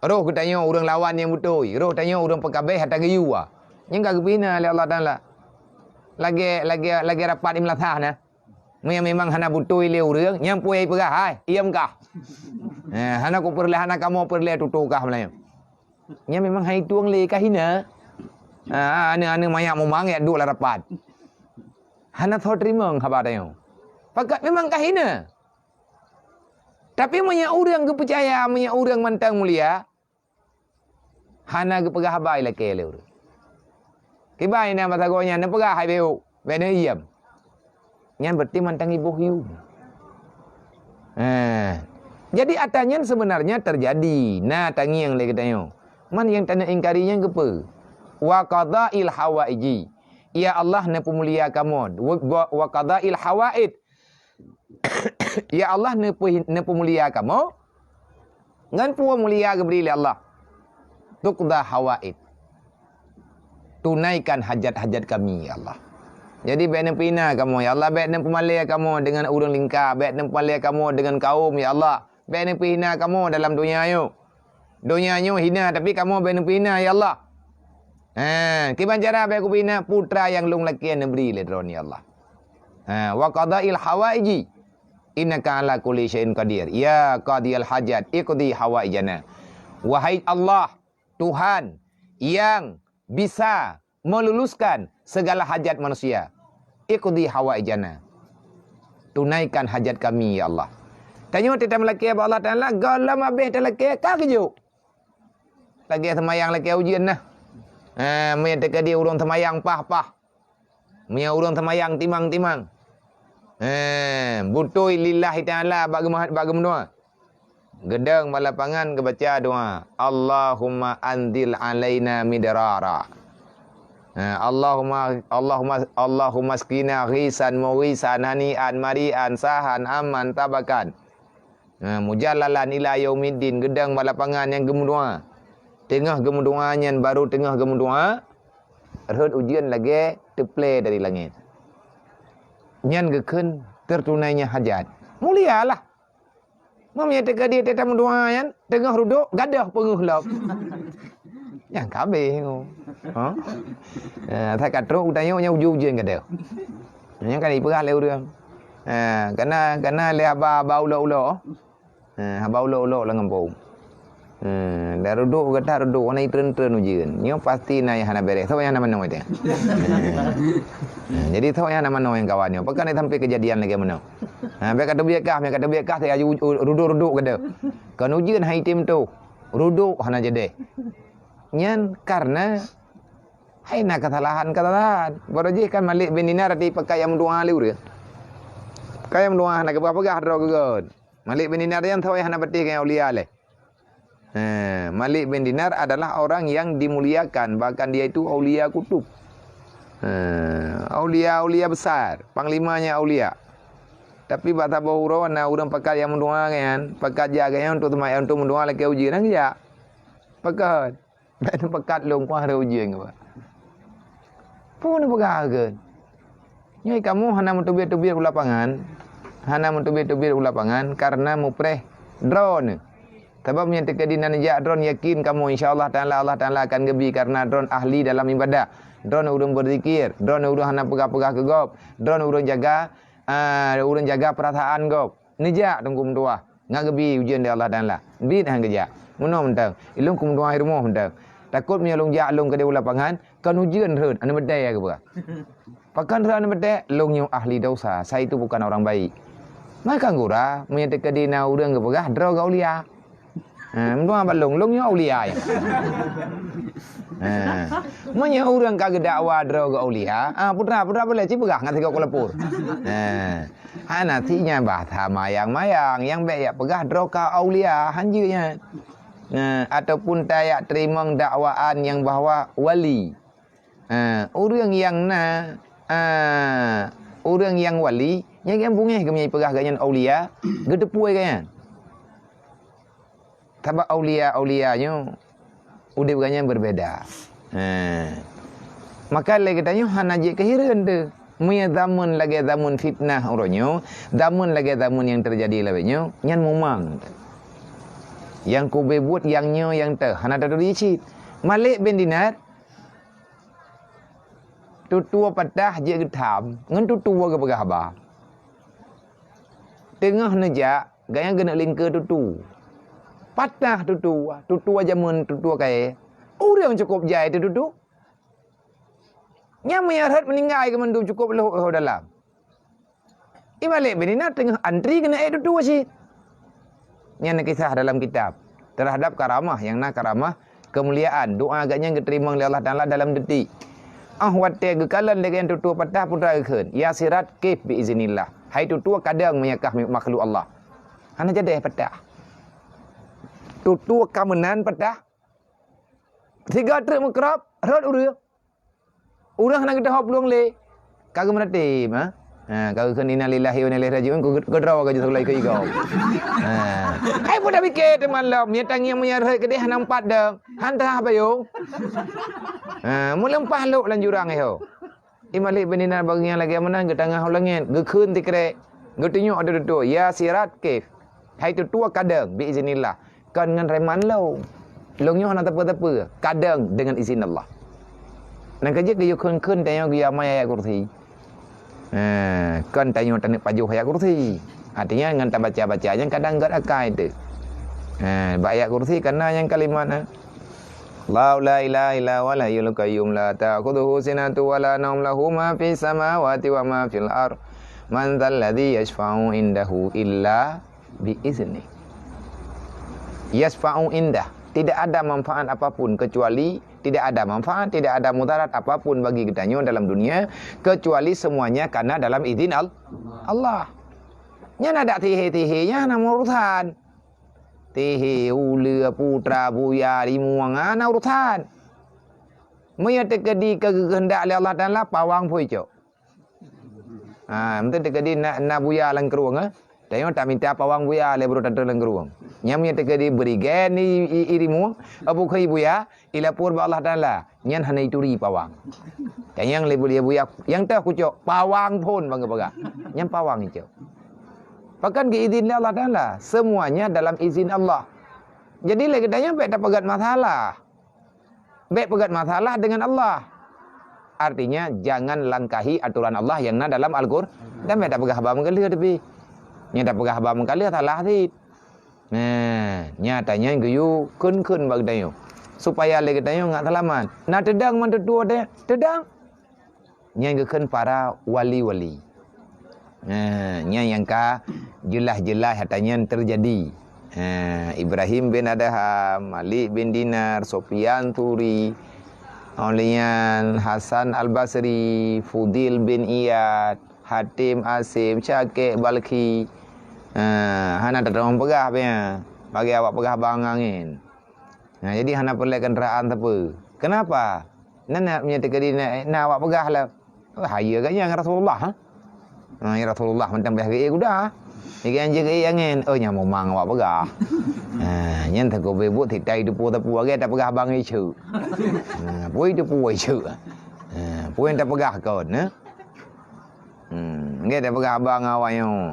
Roh geutanyoe ureuëng lawan nyang beutôi, roh tanyoe ureuëng peukabéh hata geuyue. Nyang ka geupeuhina lé Allah Taala. Lagée, lagée, lagée rapat di meulasah na. Meunyoe memang hana beutôi lé ureuëng, nyang peue peugah, "Hai, iem kah." Eh, hana ku peureulée, hana kamoe peureulée tutoe kah meulayeue. Nyan memang hai tueng lé ka hina. Ha, aneuk-aneuk manyak mumang yak duek lam rapat. Hana soe teurimong haba tanyoe. Pakat memang ka hina. Tapi meunyoe ureuëng geupeucaya, meunyoe ureuëng mantong mulia, hana geupeugah haba ilakée lé ureuëng. Kiban na masa goe nyan neupeugah hai beu, bék neuiem. Nyan berarti mantong iboh yue. Eh. Jadi ata nyan sebenarnya terjadi. Na tangieng lé geutanyoe. Man nyang taneuk ingkari nyan geupeue? Wa qadail hawaiji. Ya Allah neupeumulia kamoe. Wa, wa, wa qadail hawaid. Ya Allah neupeu-, neupeumulia kamoe. Ngon peue mulia geubri lé Allah. Tuqda hawaid. Tunaikan hajat-hajat kami, ya Allah. Jadi, bék neupeuhina kamoe, ya Allah. Bék neupeumalée kamoe deungon ureuëng lingka. Bék neupeumalée kamoe deungon kaum, ya Allah. Bék neupeuhina kamoe dalam donya nyoe. Donya nyoe hina, tapi kamoe bék neupeuhina, ya Allah. Ha, kiban cara bék kupeuhina, putra nyang lôn lakée neubri lé Droeneuh, ya Allah. Ha, wa qadail hawaiji. Innaka ala kulli syai'in qadir. Ya qadiyal hajat, iqdi hawaijana. Wahai Allah, Tuhan yang bisa meluluskan segala hajat manusia. Iqdi hawaijana. Tunaikan hajat kami, ya Allah. Tanyoe teutab meulakée bak Allah Taala, gohlom habéh talakée ka geujok. Lagée seumayang lakée ujeuen nah. Ha, meunyoe teukeudi ureuëng seumayang pah-pah. Meunyoe ureuëng seumayang timang-timang. Eh, beutôi lillahi ta'ala bak geumeuhat, bak geumeudoa. Geudong bak lapangan geubaca doa, "Allahumma anzil alaina midrara." Eh, Allahumma, Allahumma, Allahumma askina ghisan mughisan hani'an mari'an sahan aman tabakan. Ha, mujallalan ila yaumiddin, geudong bak lapangan nyang geumeudoa. Teungoh geumeudoa nyan, barô teungoh geumeudoa, rhot ujeuen lagée teuplée dari langét. Nyan geukheun tertunainya hajat. Mulialah. Meunyoe teuka di ateueh tameudoa nyan, teungoh rudok, gadôh peungeuh lom. Nyang ka habéh nyoe. Ha? Eh, asai ka trok geutanyoe nyang ujeuen-ujeuen gadôh. Nyang ka jipeugah lé ureuëng. Eh, kana, kana lé haba, haba ulok-ulok. Eh, haba ulok-ulok lam gampông. Eh, dan rudok gata rudok, hana itreun-treun ujeuen. Nyoe pasti na nyang hana béreh. Soe nyang hana manoe teuh? Eh, jadi soe nyang hana manoe nyang kawan nyoe? Pakon sampai kejadian lagée meunoe? Ha, bék ka teubiet kah, bék ka teubiet kah, saya u-, u-, rudok-rudok gadôh. Kon ujeuen hai tem tu. Rudok hana jadi. Nyan karena hai na kesalahan-kesalahan. Baru jih kan Malik bin Dinar di pakai nyang meudoa lé ureuëng. Pakai nyang meudoa hana geupeugah-peugah droe geugon. Malik bin Dinar nyan soe hana patéh ngon aulia lé. Eh, Malik bin Dinar adalah orang yang dimuliakan, bahkan dia itu aulia kutub. Eh, aulia-aulia besar, panglimanya aulia. Tapi bak saboh uroe na ureuëng pakat nyang meudoa nyan, pakat jak geuhnyan untuk teuma-, untuk meudoa lakée ujeuen, nyan jak. Pakat. Bék neupakat lôn kuah rhot ujeuen keu bah. Peue neupeugah kheun? Nyoe kamoe hana meuteubiet-teubiet u lapangan, hana meuteubiet-teubiet u lapangan karena mupreh droeneuh. Sabab nyang teukeudi na neujak droeneuh, yakin kamoe, insya Allah Taala, Allah Taala akan geubi karena droeneuh ahli dalam ibadah. Droeneuh ureuëng beuzikir, droeneuh ureuëng hana peugah-peugah keu gob, droeneuh ureuëng jaga, ah, ureuëng jaga peurasaan gob. Neujak Teungku meutuah, ngat geubi ujeuen di Allah Taala. Biet han geujak. Meunoe mantong. Ilôn keu meutuah i rumoh mantong. Takot meunyoe lôn jak lôn keudeh u lapangan, kon ujeuen rhot, aneuk beudée geupeugah. Pakon droeneuh beutée, lôn nyoe ahli dosa, saya itu bukan orang baik. Maka gura, meunyoe teukeudi na ureuëng geupeugah droe geuh aulia. Ha, meutuah bak lôn, lôn nyoe aulia nyan. Ha. Meunyoe ureuëng ka geudakwa droe geuh aulia, ha, putra, putra boleh ci peugah ngon sigoe kulapor. Ha. Hana si nyan bahasa mayang-mayang, nyang bék jak peugah droe ka aulia, hanjeuet nyan. Ha, ataupun tajak teurimong dakwaan nyang bahwa wali. Ha, ureuëng nyang na, ha, ureuëng nyang wali, nyang, nyang bungéh geumeunyoe peugah gobnyan aulia, geuteupeue gobnyan. Sabab aulia-aulia nyoe udeb gobnyan berbeda. Ha. Maka lé geutanyoe hana jeuet keu hireuen teuh. Meunyoe zameun lagée zameun fitnah uroe nyoe, zameun lagée zameun nyang teujadi lawét nyoe, nyan mumang. Nyang kubeuet nyang nyoe nyang teuh hana taturi cit. Malik bin Dinar, tutoe patah jeuet geutham ngon tutoe geupeugah haba. Teungoh neujak, gobnyan geuneuk lingke tutoe. Patah tutoe, tutoe jameun tutoe kayée. Ureuëng cukôp jai teuh tutoe. Nyan meunyoe rhot meuninggai keu mandum cukôp lhok-lhok dalam. I Malik bin Dinar teungoh antri keuneuk ék tutoe cit. Nyan kisah dalam kitab terhadap karamah nyang na karamah keumuliaan, doa gobnyan geuteurimong lé Allah Taala dalam detik. Óh watée geukalon lé gobnyan tutoe patah, putra geukheun, "Ya sirat, kif bi iznillah." Hai tutoe kadang meunyoe kah makhluk Allah. Hana jadeh patah. Tutoe ka meunan patah. Sigoe treuk meukrab, rhot ureuëng. Ureuëng hana geuteuhôb plueng lé. Ka geumeuratéb, ha? Ha, ka geukheun innalillahi wa inna ilaihi raji'un, keu-, keudroe ka jeuet seulai keu igoe. Ha. Hai peue tapike teuma lom, nyan tangieng meunyoe rhot keudeh hana meupat dong. Han teuhah payong. Ha, meuleumpah lok lam jurang nyoe. I Malik bin Dinar bagi nyang lagée meunan geutangah u langét, geukheun sikrek, geutunyok ateueh tutoe, "Ya sirat kif." Hai tutoe kadang, bi iznillah. Kon ngon reman lôn. Lôn nyoe hana teupeu-teupeu, kadang deungon izin Allah. Nyan ka jeuet geuyue kheun-kheun tanyoe geuyue amai ayat kursi. Eh, kon tanyoe taneuk pajoh ayat kursi. Artinya ngon tabaca-baca nyan kadang gét akai teuh. Eh, bak ayat kursi kana nyang kalimat, eh, "Allahu la ilaha illa huwal hayyul qayyum la ta'khudhuhu sinatun wa la naum lahu ma fis samawati wa ma fil ard. Man dzalladzi yashfa'u indahu illa bi izni." Yashfa'u indah. Tidak ada manfaat apapun kecuali, tidak ada manfaat, tidak ada mudarat apapun bagi geutanyoe dalam dunia kecuali semuanya karena dalam izin Al-, Allah. Nyan adak tihé-tihé nyan hana urusan. Tihé, uleue, putra, buya, rimueng, hana urusan. Meunyoe teukeudi keu geukeundak lé Allah Taala, pawang phon icok. Ha, meuteun teukeudi na, na buya lam krueng, eh. Tanyoe tamita pawang buya lé brôk tante lam krueng. Nyan meunyoe teukeudi beurigén i, i, i rimueng, eh, bukon i buya, ilapor bak Allah Taala. Nyan hana ituri pawang. Tanyong lé buya, buya, nyang teuh kucok, pawang phon bang geupeugah. Nyan pawang icok. Pakon geuizin lé Allah Taala. Semuanya dalam izin Allah. Jadi lé geutanyoe bék tapeugét masalah. Bék peugét masalah dengan Allah. Artinya, jangan langkahi aturan Allah yang na dalam Al-Qur-, dan bék tapeugah haba meukaleuh tapi. Nyang tapeugah haba meukaleuh salah cit. Nah, nyata nyan geuyue kheun-kheun bak geutanyoe. Supaya lé geutanyoe ngat seulamat. Na teudong man tutoe teuh? Teudong. Nyan geukheun para wali-wali. Nah, nyan nyang ka jeulaih-jeulaih ata nyan teujadi. Ha, Ibrahim bin Adham, Malik bin Dinar, Sufyan Tsauri, óh lheueh nyan Hasan Al-Basri, Fudil bin Iyad, Hatim Asim, Syakik Balkhi. Ha, hana tateupeugah pih nyan. Bagi awak peugah bang angén. Ha, jadi hana peureulée keuntraan teupeu. Kenapa? Nyan na, meunyoe teukeudi na, na awak peugah lah. Oh, hayeue geuh nyan Rasulullah, ha? Ha, ya Rasulullah mantong beh geuék guda. Nyan geuék geuék angén. Oh, nyan mumang awak peugah. Ha, nyan teugobée buet sitai teupeu-teupeu lagée tapeugah bang iceuk. Ha, pui teupeu iceuk. Ha, pui tapeugah kon, ha? Hmm, nggak ada peugah haba ngon awak nyoe.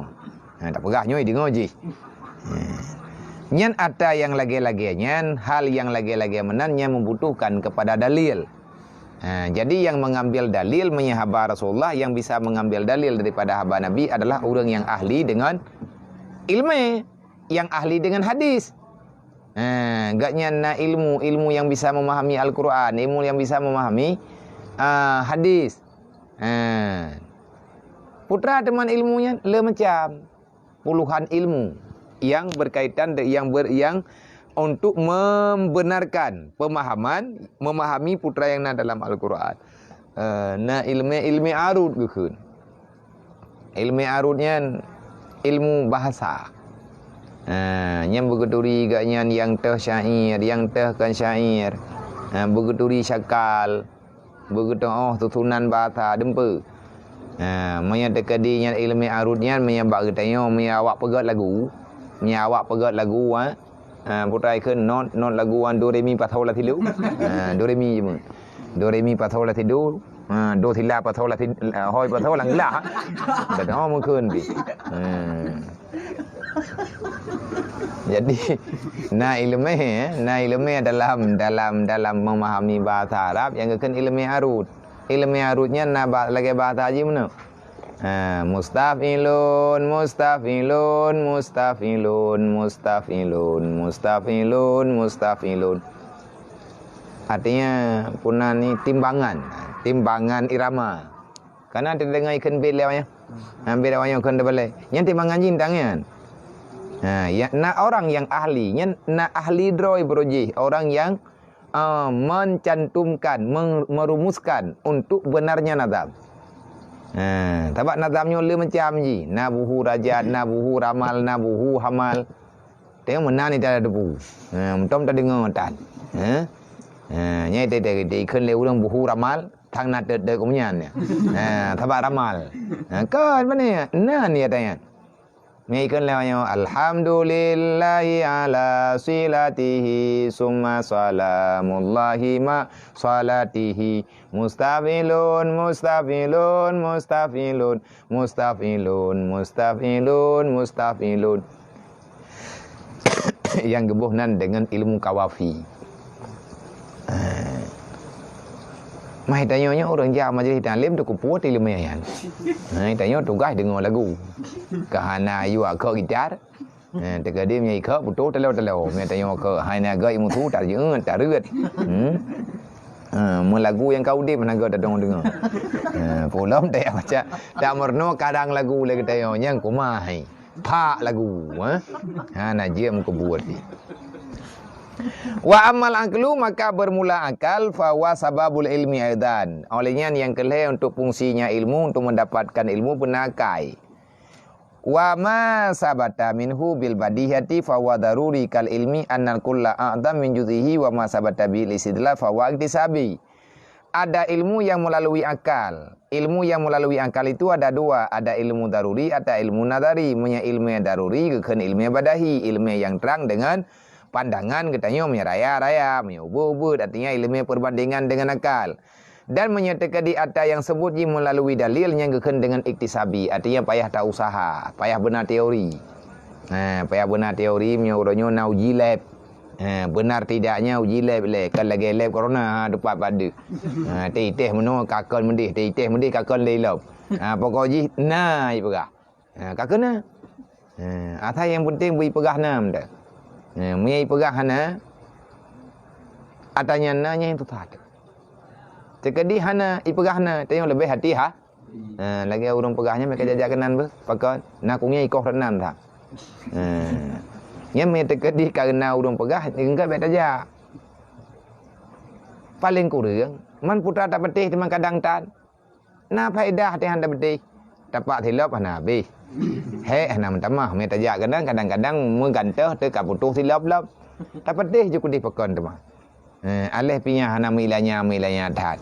Ha, tak peugah nyoe deungoe jih. Ha. Nyan ata nyang lagée-lagée nyan, hal nyang lagée-lagée meunan nyan membutuhkan kepada dalil. Ha, jadi yang mengambil dalil meunyoe haba Rasulullah, yang bisa mengambil dalil daripada haba Nabi adalah ureuëng nyang ahli dengan ilmu, yang ahli dengan hadis. Ha, gobnyan na ilmu, ilmu yang bisa memahami Al-Quran, ilmu yang bisa memahami, ah, hadis. Ha. Putra teuma ilmu nyan le macam. Puluhan ilmu yang berkaitan de-, yang ber-, yang untuk membenarkan pemahaman, memahami putra yang na dalam Al-Quran. Eh, na ilmu, ilmu arud geukheun. Ilmu arud nyan ilmu bahasa. Ha, nyan beugeuturi geuh nyan nyang teuh syair, nyang teuh kon syair. Ha, beugeuturi syakal, beugeuteu'oh susunan bahasa deumpeue. Ha, meunyoe teukeudi nyan ilmu arud nyan, meunyoe bak geutanyoe, meunyoe awak peugét lagu, meunyoe awak peugét lagu, ha, ha, putra ikheun not, not lagu wan do re mi fa so la si do. Ha, do re mi cuma. Do re mi fa so la si do. Ha, do sila fa so la si, hoi fa so la nglah. Dah tahu mungkin pi. Ha. Jadi, na ileumèe, eh, na ileumèe dalam, dalam, dalam memahami bahasa Arab nyang geukheun ileumèe arud. Ileumèe arud nyan na ba-, lagèe bahasa jih meunoe. Ha, mustafilun, mustafilun, mustafilun, mustafilun, mustafilun, mustafilun. Artinya, puna ni timbangan, timbangan irama. Kana teudeungoe ikheun bit lé awaknyan. Ha, bit awaknyan kheun teubalai. Nyan timbangan jih tang nyan. Ha, ya, na orang yang ahli, nyan na ahli droe beurujih, orang yang, ah, mencantumkan, meng-, merumuskan untuk benarnya nazam. Ha, sabab nazam nyoe le macam jih. Na buhu rajad, na buhu ramal, na buhu hamal. Tengok meunan ita teupeue. Ha, meutom tadeungoe tan. Ha? Ha, nyan ita, ita, ita ikheun lé ureueng buhu ramal, tang na teuk-teuk meunyan. Ha, sabab ramal. Ha, kon bane? Nan ya tanya. Nyan ikheun lé nyoe, alhamdulillahi ala silatihi, summa salamullahi ma salatihi. Mustafilun, mustafilun, mustafilun, mustafilun, mustafilun, mustafilun. Nyang geuboh nan deungon ilmu kawafi. Mah tanyoe nyoe ureueng jak majelis taklim teukupuet ilmu nyan. Ha, tanyoe tugaih deungoe lagu. Ka hana yue akok gitar. Ha, teukeudi meunyoe ikheuk putôh talo-talo. Meunyoe tanyoe kheuk hai na gét imusu tarjeuet, tareuet. Hmm. Ha, meulagu nyang ka udeb hana gét tadong deungoe. Ha, pulom taya baca. Tak meurunoe kadang lagu lé geutanyoe nyang kumah hai. Phak lagu, ha. Ha, na jeuem keubuet. Wa ammal aqlu, maka bermula akal, fa huwa sababul ilmi aidan. Oleh nyan nyang keu lhèe untuk fungsinya ilmu, untuk mendapatkan ilmu beuna akai. Wa ma sabata minhu bil badihati fa huwa daruri kal ilmi annal kulla a'dham min juz'ihi wa ma sabata bil istidlal fa huwa iktisabi. Ada ilmu yang melalui akal. Ilmu yang melalui akal itu ada dua, ada ilmu daruri, ada ilmu nadhari. Meunyoe ilmu daruri geukheun ilmu badahi, ilmu yang terang dengan pandangan geutanyoe meunyoe raya-raya, meunyoe ubeuet-ubeuet, artinya ilmu perbandingan dengan akal. Dan meunyoe teukeudi ata nyang seubut jih meulalu dalil nyang geukheun deungon iktisabi, artinya payah ta-usaha, payah beuna teori. Ha, payah beuna teori meunyoe uroe nyoe na uji lab. Ha, benar tidaknya uji lab lé, kan lagèe lab corona, ha, teumpat padub. Ha, teuitéh meunoe ka kon meudeh, teuitéh meudeh ka kon lé lom. Ha, pokok jih na ipeugah. Ha, ka keunan. Ha, asai nyang penting beu ipeugah na meunan. Ha, meunyoe ipeugah hana, ata nyan na nyang susah teuh. Teukeudi hana ipeugah na, tanyoe leubeh hati ha. Ha, lagèe ureueng peugah nyan meuka jak-jak keunan beuh, pakon na kunyai ikoh rot nan that. Ha. Nyan meunyoe teukeudi kareuna ureueng peugah, enggak bèk tajak. Paleng kureueng, man putra tapatéh teuma kadang tan. Na faedah teuh hana beudeh. Tapak silop hana habéh. Hék hana meutamah, mé tajak keunan kadang-kadang meugantoh teuh ka putôh silop lom. Tapatéh ju keudeh pakon teuma. Eh, aléh pih nyan hana meuilanya-meuilanya that.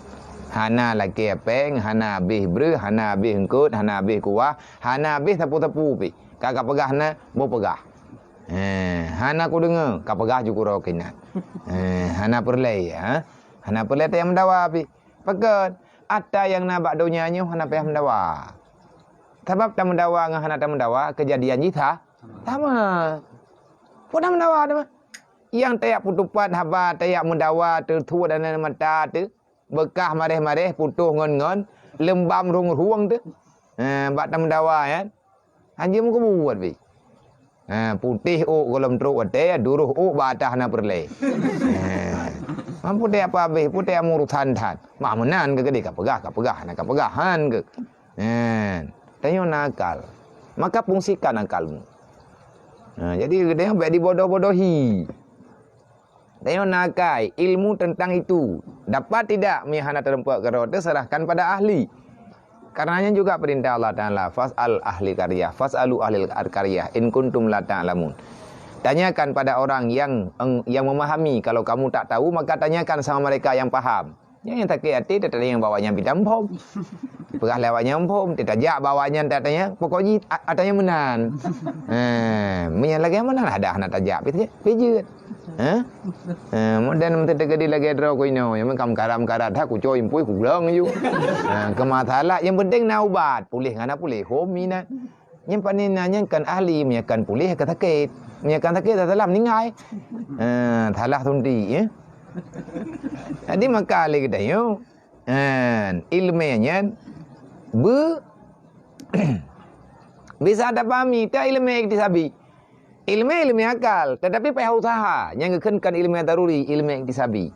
Hana lakée péng, hana habéh breuh, hana habéh eungkôt, hana habéh kuah, hana habéh sapeue-sapeue pih. Ka, ka peugah na, boh peugah. Eh, hana kudeungoe, ka peugah ju keudroe keunan. Eh, hana peureulée, ha? Hana peureulée tayang meudawa pih. Pakon? Ata nyang na bak donya nyoe hana payah meudawa. Sabab tameudawa ngon hana tameudawa, keujadian jih sa-, sama. Peue na meudawa teuma? Nyang tajak peutupat haba, tajak meudawa teuh, tuet dan mata teuh, beukah maréh-maréh, putôh ngon-ngon, leumbam rhueng-rhueng teuh. Ha, bak tameudawa nyan. Hanjeuet meukeubeuet pih. Ha, putéh ôk gohlom trok watée, duroh ôk bak atah hana peureulée. Ha. Mampu teuh apa habéh, putih amu urusan that. Mah meunan keu geude ka peugah, ka peugah, na ka peugah han keu. Nyan. Tanyoe na akal. Maka fungsikan akalmu. Nah, jadi geude bèk dibodoh-bodohi. Tanyoe na akai ilmu tentang itu. Dapat tidak, meuhana teurumpok keudroe teuh serahkan pada ahli. Karena nyan juga perintah Allah Taala, "Fas'al ahli qaryah, fas'alu ahlil qaryah in kuntum la ta'lamun." Tanyakan pada orang yang yang memahami. Kalau kamu tak tahu, maka tanyakan sama mereka yang paham. Nyang, nyang sakét até tatanyong bak awaknyan pih taphom. Peugah lé awaknyan phom, tajak bak awaknyan tatanyong, pokok jih a- atanyong meunan. Ha, meunyo lagèe meunan ada hana tajak pih pih jeuet. Ha? Ha, modern meuteugedi lagèe droe ku inoe, nyang kam karam-karat ha kucoi impui kulang ju. Ha, keumasalah nyang penting na ubat, puléh ngon na puléh, hom minat. Nyang pané na nyang kan ahli, meunyo kan puléh ka sakét. Meunyo kan sakét salah meuninggai. Ha, salah suntik ya. Jadi maka lé geutanyoe, ha, ileumèe nyan be- bisa tapahami ta ileumèe iktisabi. Ileumèe, ileumèe akal, tetapi payah usaha. Nyang geukheun kan ileumèe daruri, ileumèe iktisabi.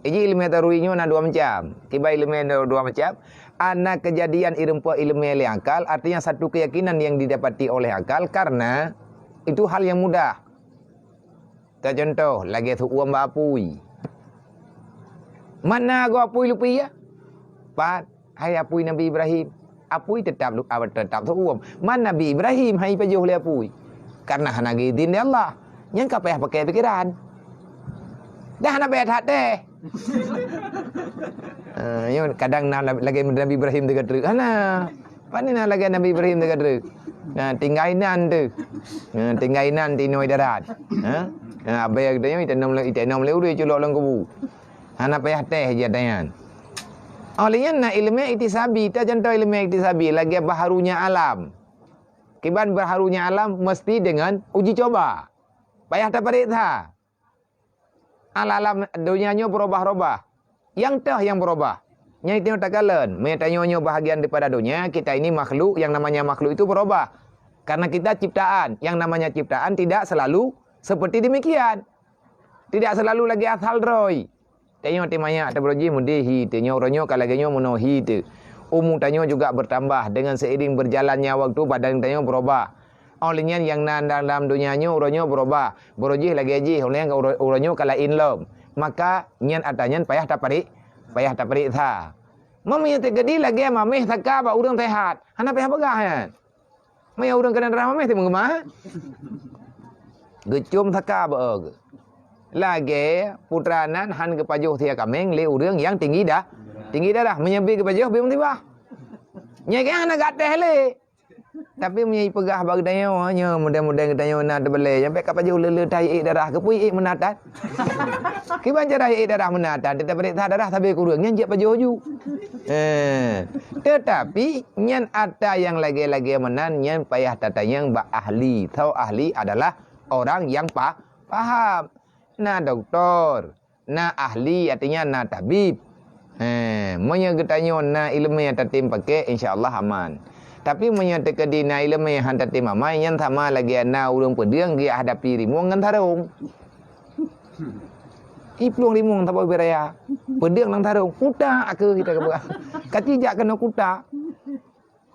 Jadi ileumèe daruri nyoe na dua macam. Kiban ileumèe na dua macam. Ana kejadian irumpok ileumèe lé akal, artinya satu keyakinan yang didapati oleh akal karena itu hal yang mudah. Teucontoh, lagèe seuuem bak apui. Mana goe apui lupi ya? Pat, hai apui Nabi Ibrahim. Apui tetap lu- ah, tetap seuuem. Man Nabi Ibrahim hai pajoh lé apui. Karena hana geuidhin lé Allah. Nyang ka payah pakai pikiran. Dah hana payah that teh. Ah, nyoe kadang na lagèe Nabi Ibrahim teuka treuk. Hana. Pane na lagèe Nabi Ibrahim teuka treuk. Nah, tinggai nan tu. Nah, tinggai nan tinoi darat. Ha? Nah, abèe geutanyoe itanom lé itanom lé ureueng culok lam kubu. Hana payah teh jih ata nyan. Oh, lé nyan na ileumèe iktisabi, ta contoh ileumèe iktisabi lagèe baharunya alam. Kiban baharunya alam mesti dengan uji coba. Payah tapareksa. Alam donya nyoe beurobah-robah. Nyang toh nyang beurobah? Nyang tanyoe takalon, meunyoe tanyoe nyoe bahagian daripada donya, kita ini makhluk, yang namanya makhluk itu berubah. Karena kita ciptaan, yang namanya ciptaan tidak selalu seperti demikian. Tidak selalu lagèe asal droe. Tanyoe teuh manyak teuh beurojih meudeh hi teuh, nyoe uroe nyoe ka lagèe nyoe meunoe hi teuh. Umu tanyoe juga bertambah, dengan seiring berjalannya waktu badan tanyoe berubah. Oh lheueh nyan nyang na dalam donya nyoe uroe nyoe berubah, beurojih lagèe jih, oh lheueh nyan uroe nyoe ka laén lom. Maka nyan ata nyan payah taparék, payah taparéksa. Meunyoe teukeudi lagèe maméh saka bak ureueng seuhat, hana payah peugah nyan. Meunyoe ureueng keunan darah maméh teuma geumah, geucom saka bak geuh. Lagèe putra nan han geupajoh sie kaméng lé ureueng nyang tinggi dah, tinggi darah. Meunyoe bi geupajoh bi meusibah. Nyan kan hana geuatéh lé. Tapi meunyoe ipeugah bak geutanyoe, nyoe muda-muda geutanyoe na teubalèe, nyang bèk ka pajoh le-le that ék darah, keupeue ék meunan that? Kiban cara ék darah meunan that, teutab ék that darah sabe kureueng, nyan jeuet pajoh ju. Eh, tetapi nyan ata nyang lagèe-lagèe meunan nyan payah tatanyong bak ahli. Soe ahli adalah orang yang pa- paham. Na doktor, na ahli, artinya na tabib. He, meunyoe geutanyoe na ileumèe tatem paké, insya Allah aman. Tapi meunyoe teukeudi na ileumèe han tatem aman, nyan sama lagèe na ureueng peudeueng geuhadapi rimueng ngon sarong. Iplueng rimueng saboh ié raya. Peudeueng ngon sarong, kuta aku kita keubah. Kaci jak keunoe kuta.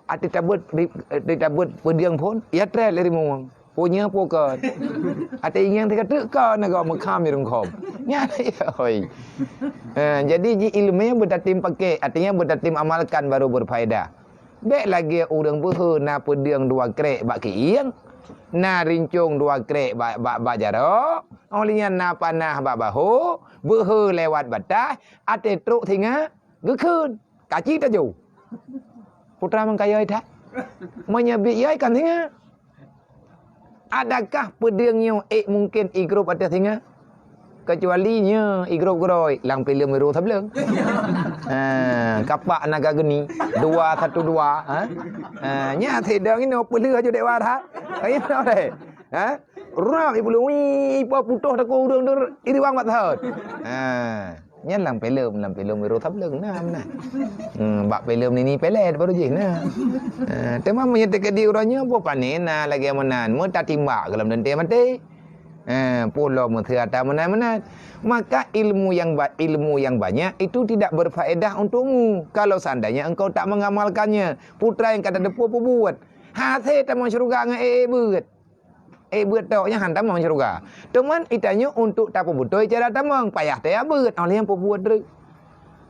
Até tabeuet ri-, até tabeuet peudeueng phon, ya trép lé rimueng. Peue nyoe peue kon. Até ingieng teuka teuk kon na gob meukham i rungkhom. Nyan ya hôi. Ha, jadi ji ileumèe beutatem paké, artinya beutatem amalkan baru berfaedah. Bèk lagèe ureueng beuhe na peudeueng dua krek bak kieng, na rincong dua krek bak, bak, bak jaroe, oh lheueh nyan na panah bak bahô, beuhe lewat bataih, até trok singa, geukheun. Kaci tajo. Putra meukayoe that. Meunyoe biet yoe kan singa. Adakah peudeueng nyoe ék mungken igrôp ateueh singa? Kecuali nyoe igrôp keudroe lam filem Wiro Sableng. Ha, kapak naga geni dua satu dua, ha. Ha, nya sidang inoe peuleueh aju dek warak. Ayo deh. Ha? Rap ipulung wi ipa putoh takô ureueng deuh iriwang bak thon. Ha. Nyan lam filem, lam filem Wiro Sableng na meunan. Hmm, bak filem Nini Pelet baru jih na. Ha, teuma meunyoe teukeudi uroe nyoe boh pané na lagèe meunan, meutatimbak keu lam teuntèe maté. Eh, pulo meuseue ata meunan-meunan. Maka ilmu yang ba-, ilmu yang banyak itu tidak berfaedah untukmu kalau seandainya engkau tak mengamalkannya. Putra yang kata depu peubuet. Hase tamong syeuruga ngon ék-ék beuet. Ék beuet tok nyan han tamong syeuruga. Teuma itanyoe untuk tapeubutôi cara tamong, payah taya beuet, oh lheueh nyan peubuet treuk.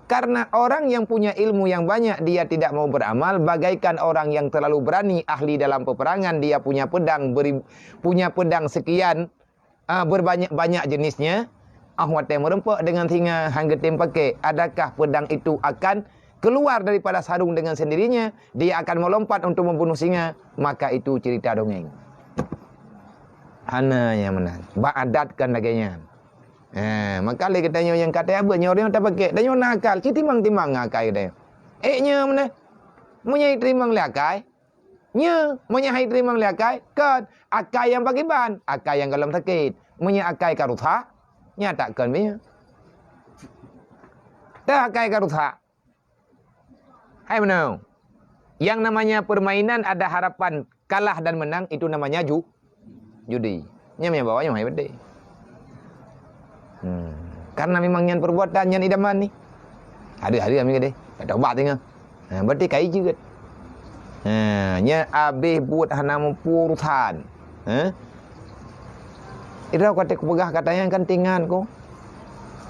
Karena orang yang punya ilmu yang banyak, dia tidak mau beramal, bagaikan orang yang terlalu berani, ahli dalam peperangan, dia punya pedang beri-, punya pedang sekian, ah, berbanyak-banyak jenisnya, ah, watée meureumpok dengan singa han geutem pakai, adakah pedang itu akan keluar daripada sarung dengan sendirinya? Dia akan melompat untuk membunuh singa, maka itu cerita dongeng. Hana nyang meunan. Bak adat kan lagée nyan. Ha, maka lé geutanyoe nyang ka teuabeuet nyoe ureuëng tapakek, tanyoe na akal, ci timang-timang ngon akai geutanyoe. Ék nyoe meunan. Meunyoe teurimong lé akai, nyoe, meunyoe hai teurimong lé akai, kon, akai nyang pakriban, akai nyang gohlom sakét. Meunyoe akai ka rusak, nyan tak kon mie. Teuh akai ka rusak. Hai meunoe. Yang namanya permainan ada harapan kalah dan menang, itu namanya ju-, judi. Nyan nyang bawa nyoe hai beudé. Hmm. Karena memang nyan perbuatan nyan idaman ni. Ada-ada kami kadé. Tak tobat tengah. Ha, berarti kai jeuet. Ha, nyan abéh buet hana mupu urusan. Ha? Ira kata kupeugah kata nyan kan tingan ko.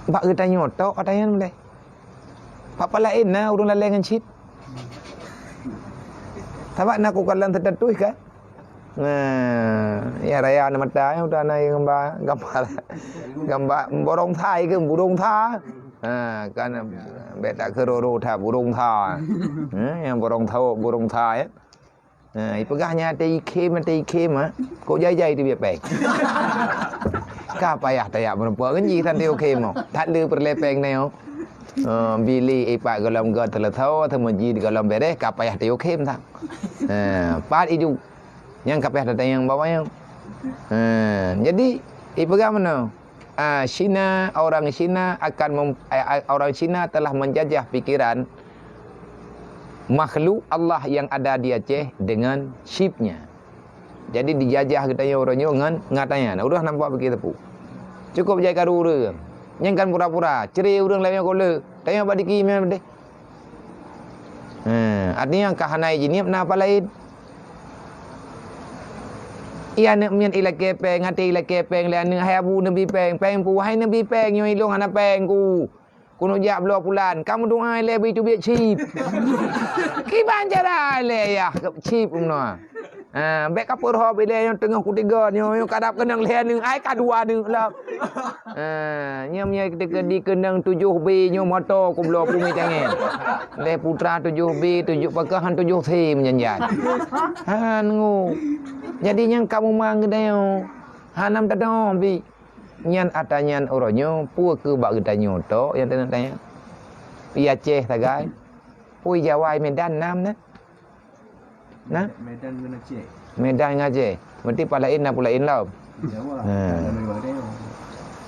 Bak geutanyoe tok kata nyan boleh. Papa laén na ureuëng lalée ngon cit. Sabab na kukalon status kan. Nah, ya raya na mata ya udah na gambar gambar gambar borong thai ke burung tha. Ha, kan beta keroro tha burung tha. Ha, yang borong tha burung tha ya. Ha, ipeugah nyan até ikhém, até ikhém, ha. Kok jai-jai teubiet péng. Ka payah tajak meurumpok ngon jih tan teuikhém. That le peureulée péng nyoe. Ha, bili ipat golom go teuleusoe, teumeuji golom bereh, ka payah teuikhém tan. Ha, pat iju. Nyang ka payah tatanyong bak wayang. Ha, jadi ipeugah meunoe. Ah, Cina, orang Cina akan mem-, eh, ah, orang Cina telah menjajah pikiran makhluk Allah yang ada di Aceh dengan chipnya. Jadi dijajah geutanyoe uroe nyoe ngon, ngon ata nyan. Ureuëng nampak bak teupeu. Cukup jai karu ureuëng. Nyang kan pura-pura, cre ureuëng laén nyang koleuk. Tanyoe bak diki meunan deh. Ha, artinya ka hana jiniep na apa laén. Iya aneuk miet ilakée péng, até ilakée péng lé aneuk, "Hai abu neubi péng, péng pu, hai neubi péng, nyoe ilong hana péng ku. Keuneuk jak bloe pulan, kamu doa ilée bri teubiet chip." Kiban cara ilée yah chip meunoe. Ha, bék ka peurhop ilée nyang teungoh kutiga nyoe, nyoe kadap keunong lhée neuk, ai ka dua neuk lom. Ha, nyoe meunyoe keudikeunong tujoh B nyoe moto kubloe pumi tangen. Lhée putra tujoh B, tujoh pakah han tujoh C meujanjan. Han ngu. Jadi nyang kamu mang geudayoe. Hanam tadong bi. Nyan ata nyan uroe nyoe, peue keu bak geutanyoe tok nyang teuneuk tanya. I Aceh sagai. Peue Jawa i Medan nam na. Nah. Medan ngon Aceh. Medan ngon Aceh. Berarti pah laén na pulaén lom. Jawa. Ha.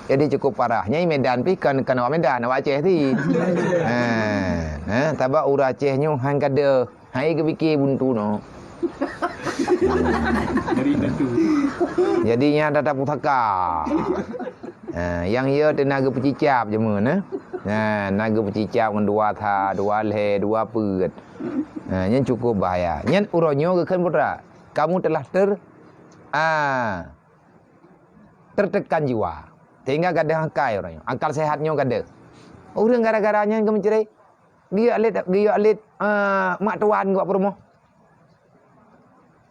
Jadi cukup parah. Nyai Medan pi kan, kan awak Medan, awak Aceh ti. Ha. Ha, tabak ureuëng Aceh nyoe han kada. Hai geupike buntu no. Jadi nyan data pusaka. Ha, yang ya tena geupeucicap jeumeu na. Ha, na geupeucicap ngon dua tha, dua lhée, dua peuet. Ha, nyan cukup bahaya. Nyan uroe nyoe geukheun putra, kamu telah ter-, ah, tertekan jiwa. Sehingga gadeuh akai uroe nyoe. Akal sehat nyoe gadeuh. Ureuëng gara-gara nyan geumeucre. Geuyue lét, geuyue lét, ah, mak tuan geuh peurumoh.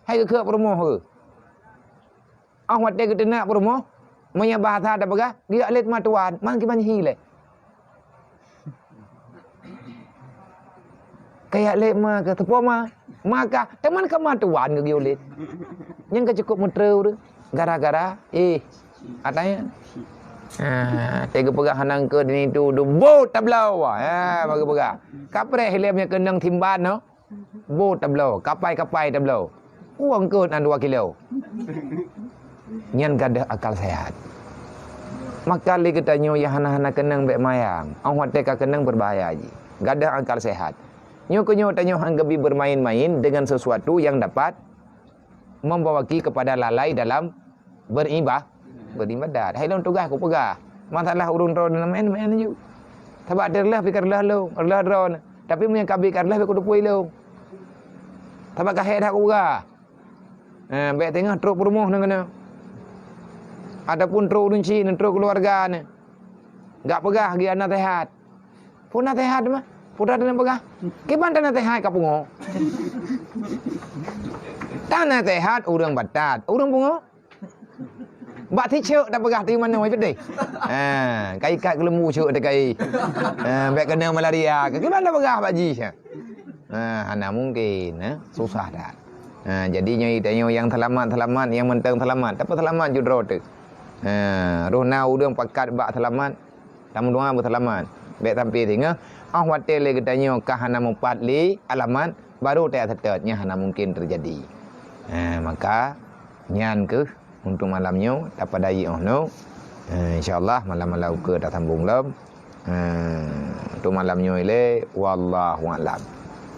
Hai geukheuk peurumoh geuh. Ah watée geuteunak peurumoh, meunyoe bahasa tapeugah, geuyue lét mak tuan, mang kiban hi lé. Kayak lé ma ke teupoma, maka teman ke ma tuan ke giulit. Nyang ke cukup meutreu tu gara-gara eh katanya. Ha, tega peugah nang ke di tu du bo tablau. Ha, bagi peugah. Kapreh lé meunyoe keunong timban no. Bo tablau, kapai-kapai tablau. Uang kot na dua kilo. Nyan gadoh akal sehat. Maka lé geutanyoe nyang hana-hana keunong bék mayang. Ong watée ka keunong beubahaya jih. Gadoh akal sehat. Nyoe keuh nyoe tanyoe han geubi bermain-main dengan sesuatu yang dapat membawaki kepada lalai dalam beriba-, Beribadat. Hai lôn tugaih kupeugah. Masalah ureuëng droe na meu'en, meu'en ju. Sabab teureuleuh pih ka reuloh lôn, reuloh droe na. Tapi meunyoe ka bit ka reuloh bèk kuteupue lôn. Sabab ka hék that kupeugah. Eh, bèk teungoh trok peurumoh na keunoe. Ataupun trok ureuëng chik na, trok keuluwarga na. Gak peugah geuh hana sehat. Peue na sehat mah? Peue na peugah? Kiban tan na sehat ka pungo. Tan na sehat ureuëng batat, ureuëng pungo. Bak si cok tapeugah ti manoe peutéh. Ha, kai kat keuleumbu cok teukai. Ha, bèk keuneuk malaria. Kiban tapeugah bak jih. Ha, hana mungkin, eh. Susah that. Ha, jadi nyoe tanyoe nyang seulamat-seulamat, nyang mantong seulamat. Tapi seulamat ju droe teuh. Ha, roh na ureuëng pakat bak seulamat, tameudoa beuseulamat. Bèk sampai singoh, oh watèe lé geutanyoe ka hana mupat lé alamat, baru taseutôt, nyan hana mungkin teujadi. Ha, maka nyan keuh untuk malam nyoe, tapadai oh noe. Ha, insya Allah malam-malam ukeue tasambong lom. Ha, untuk malam nyoe lé, wallahu a'lam.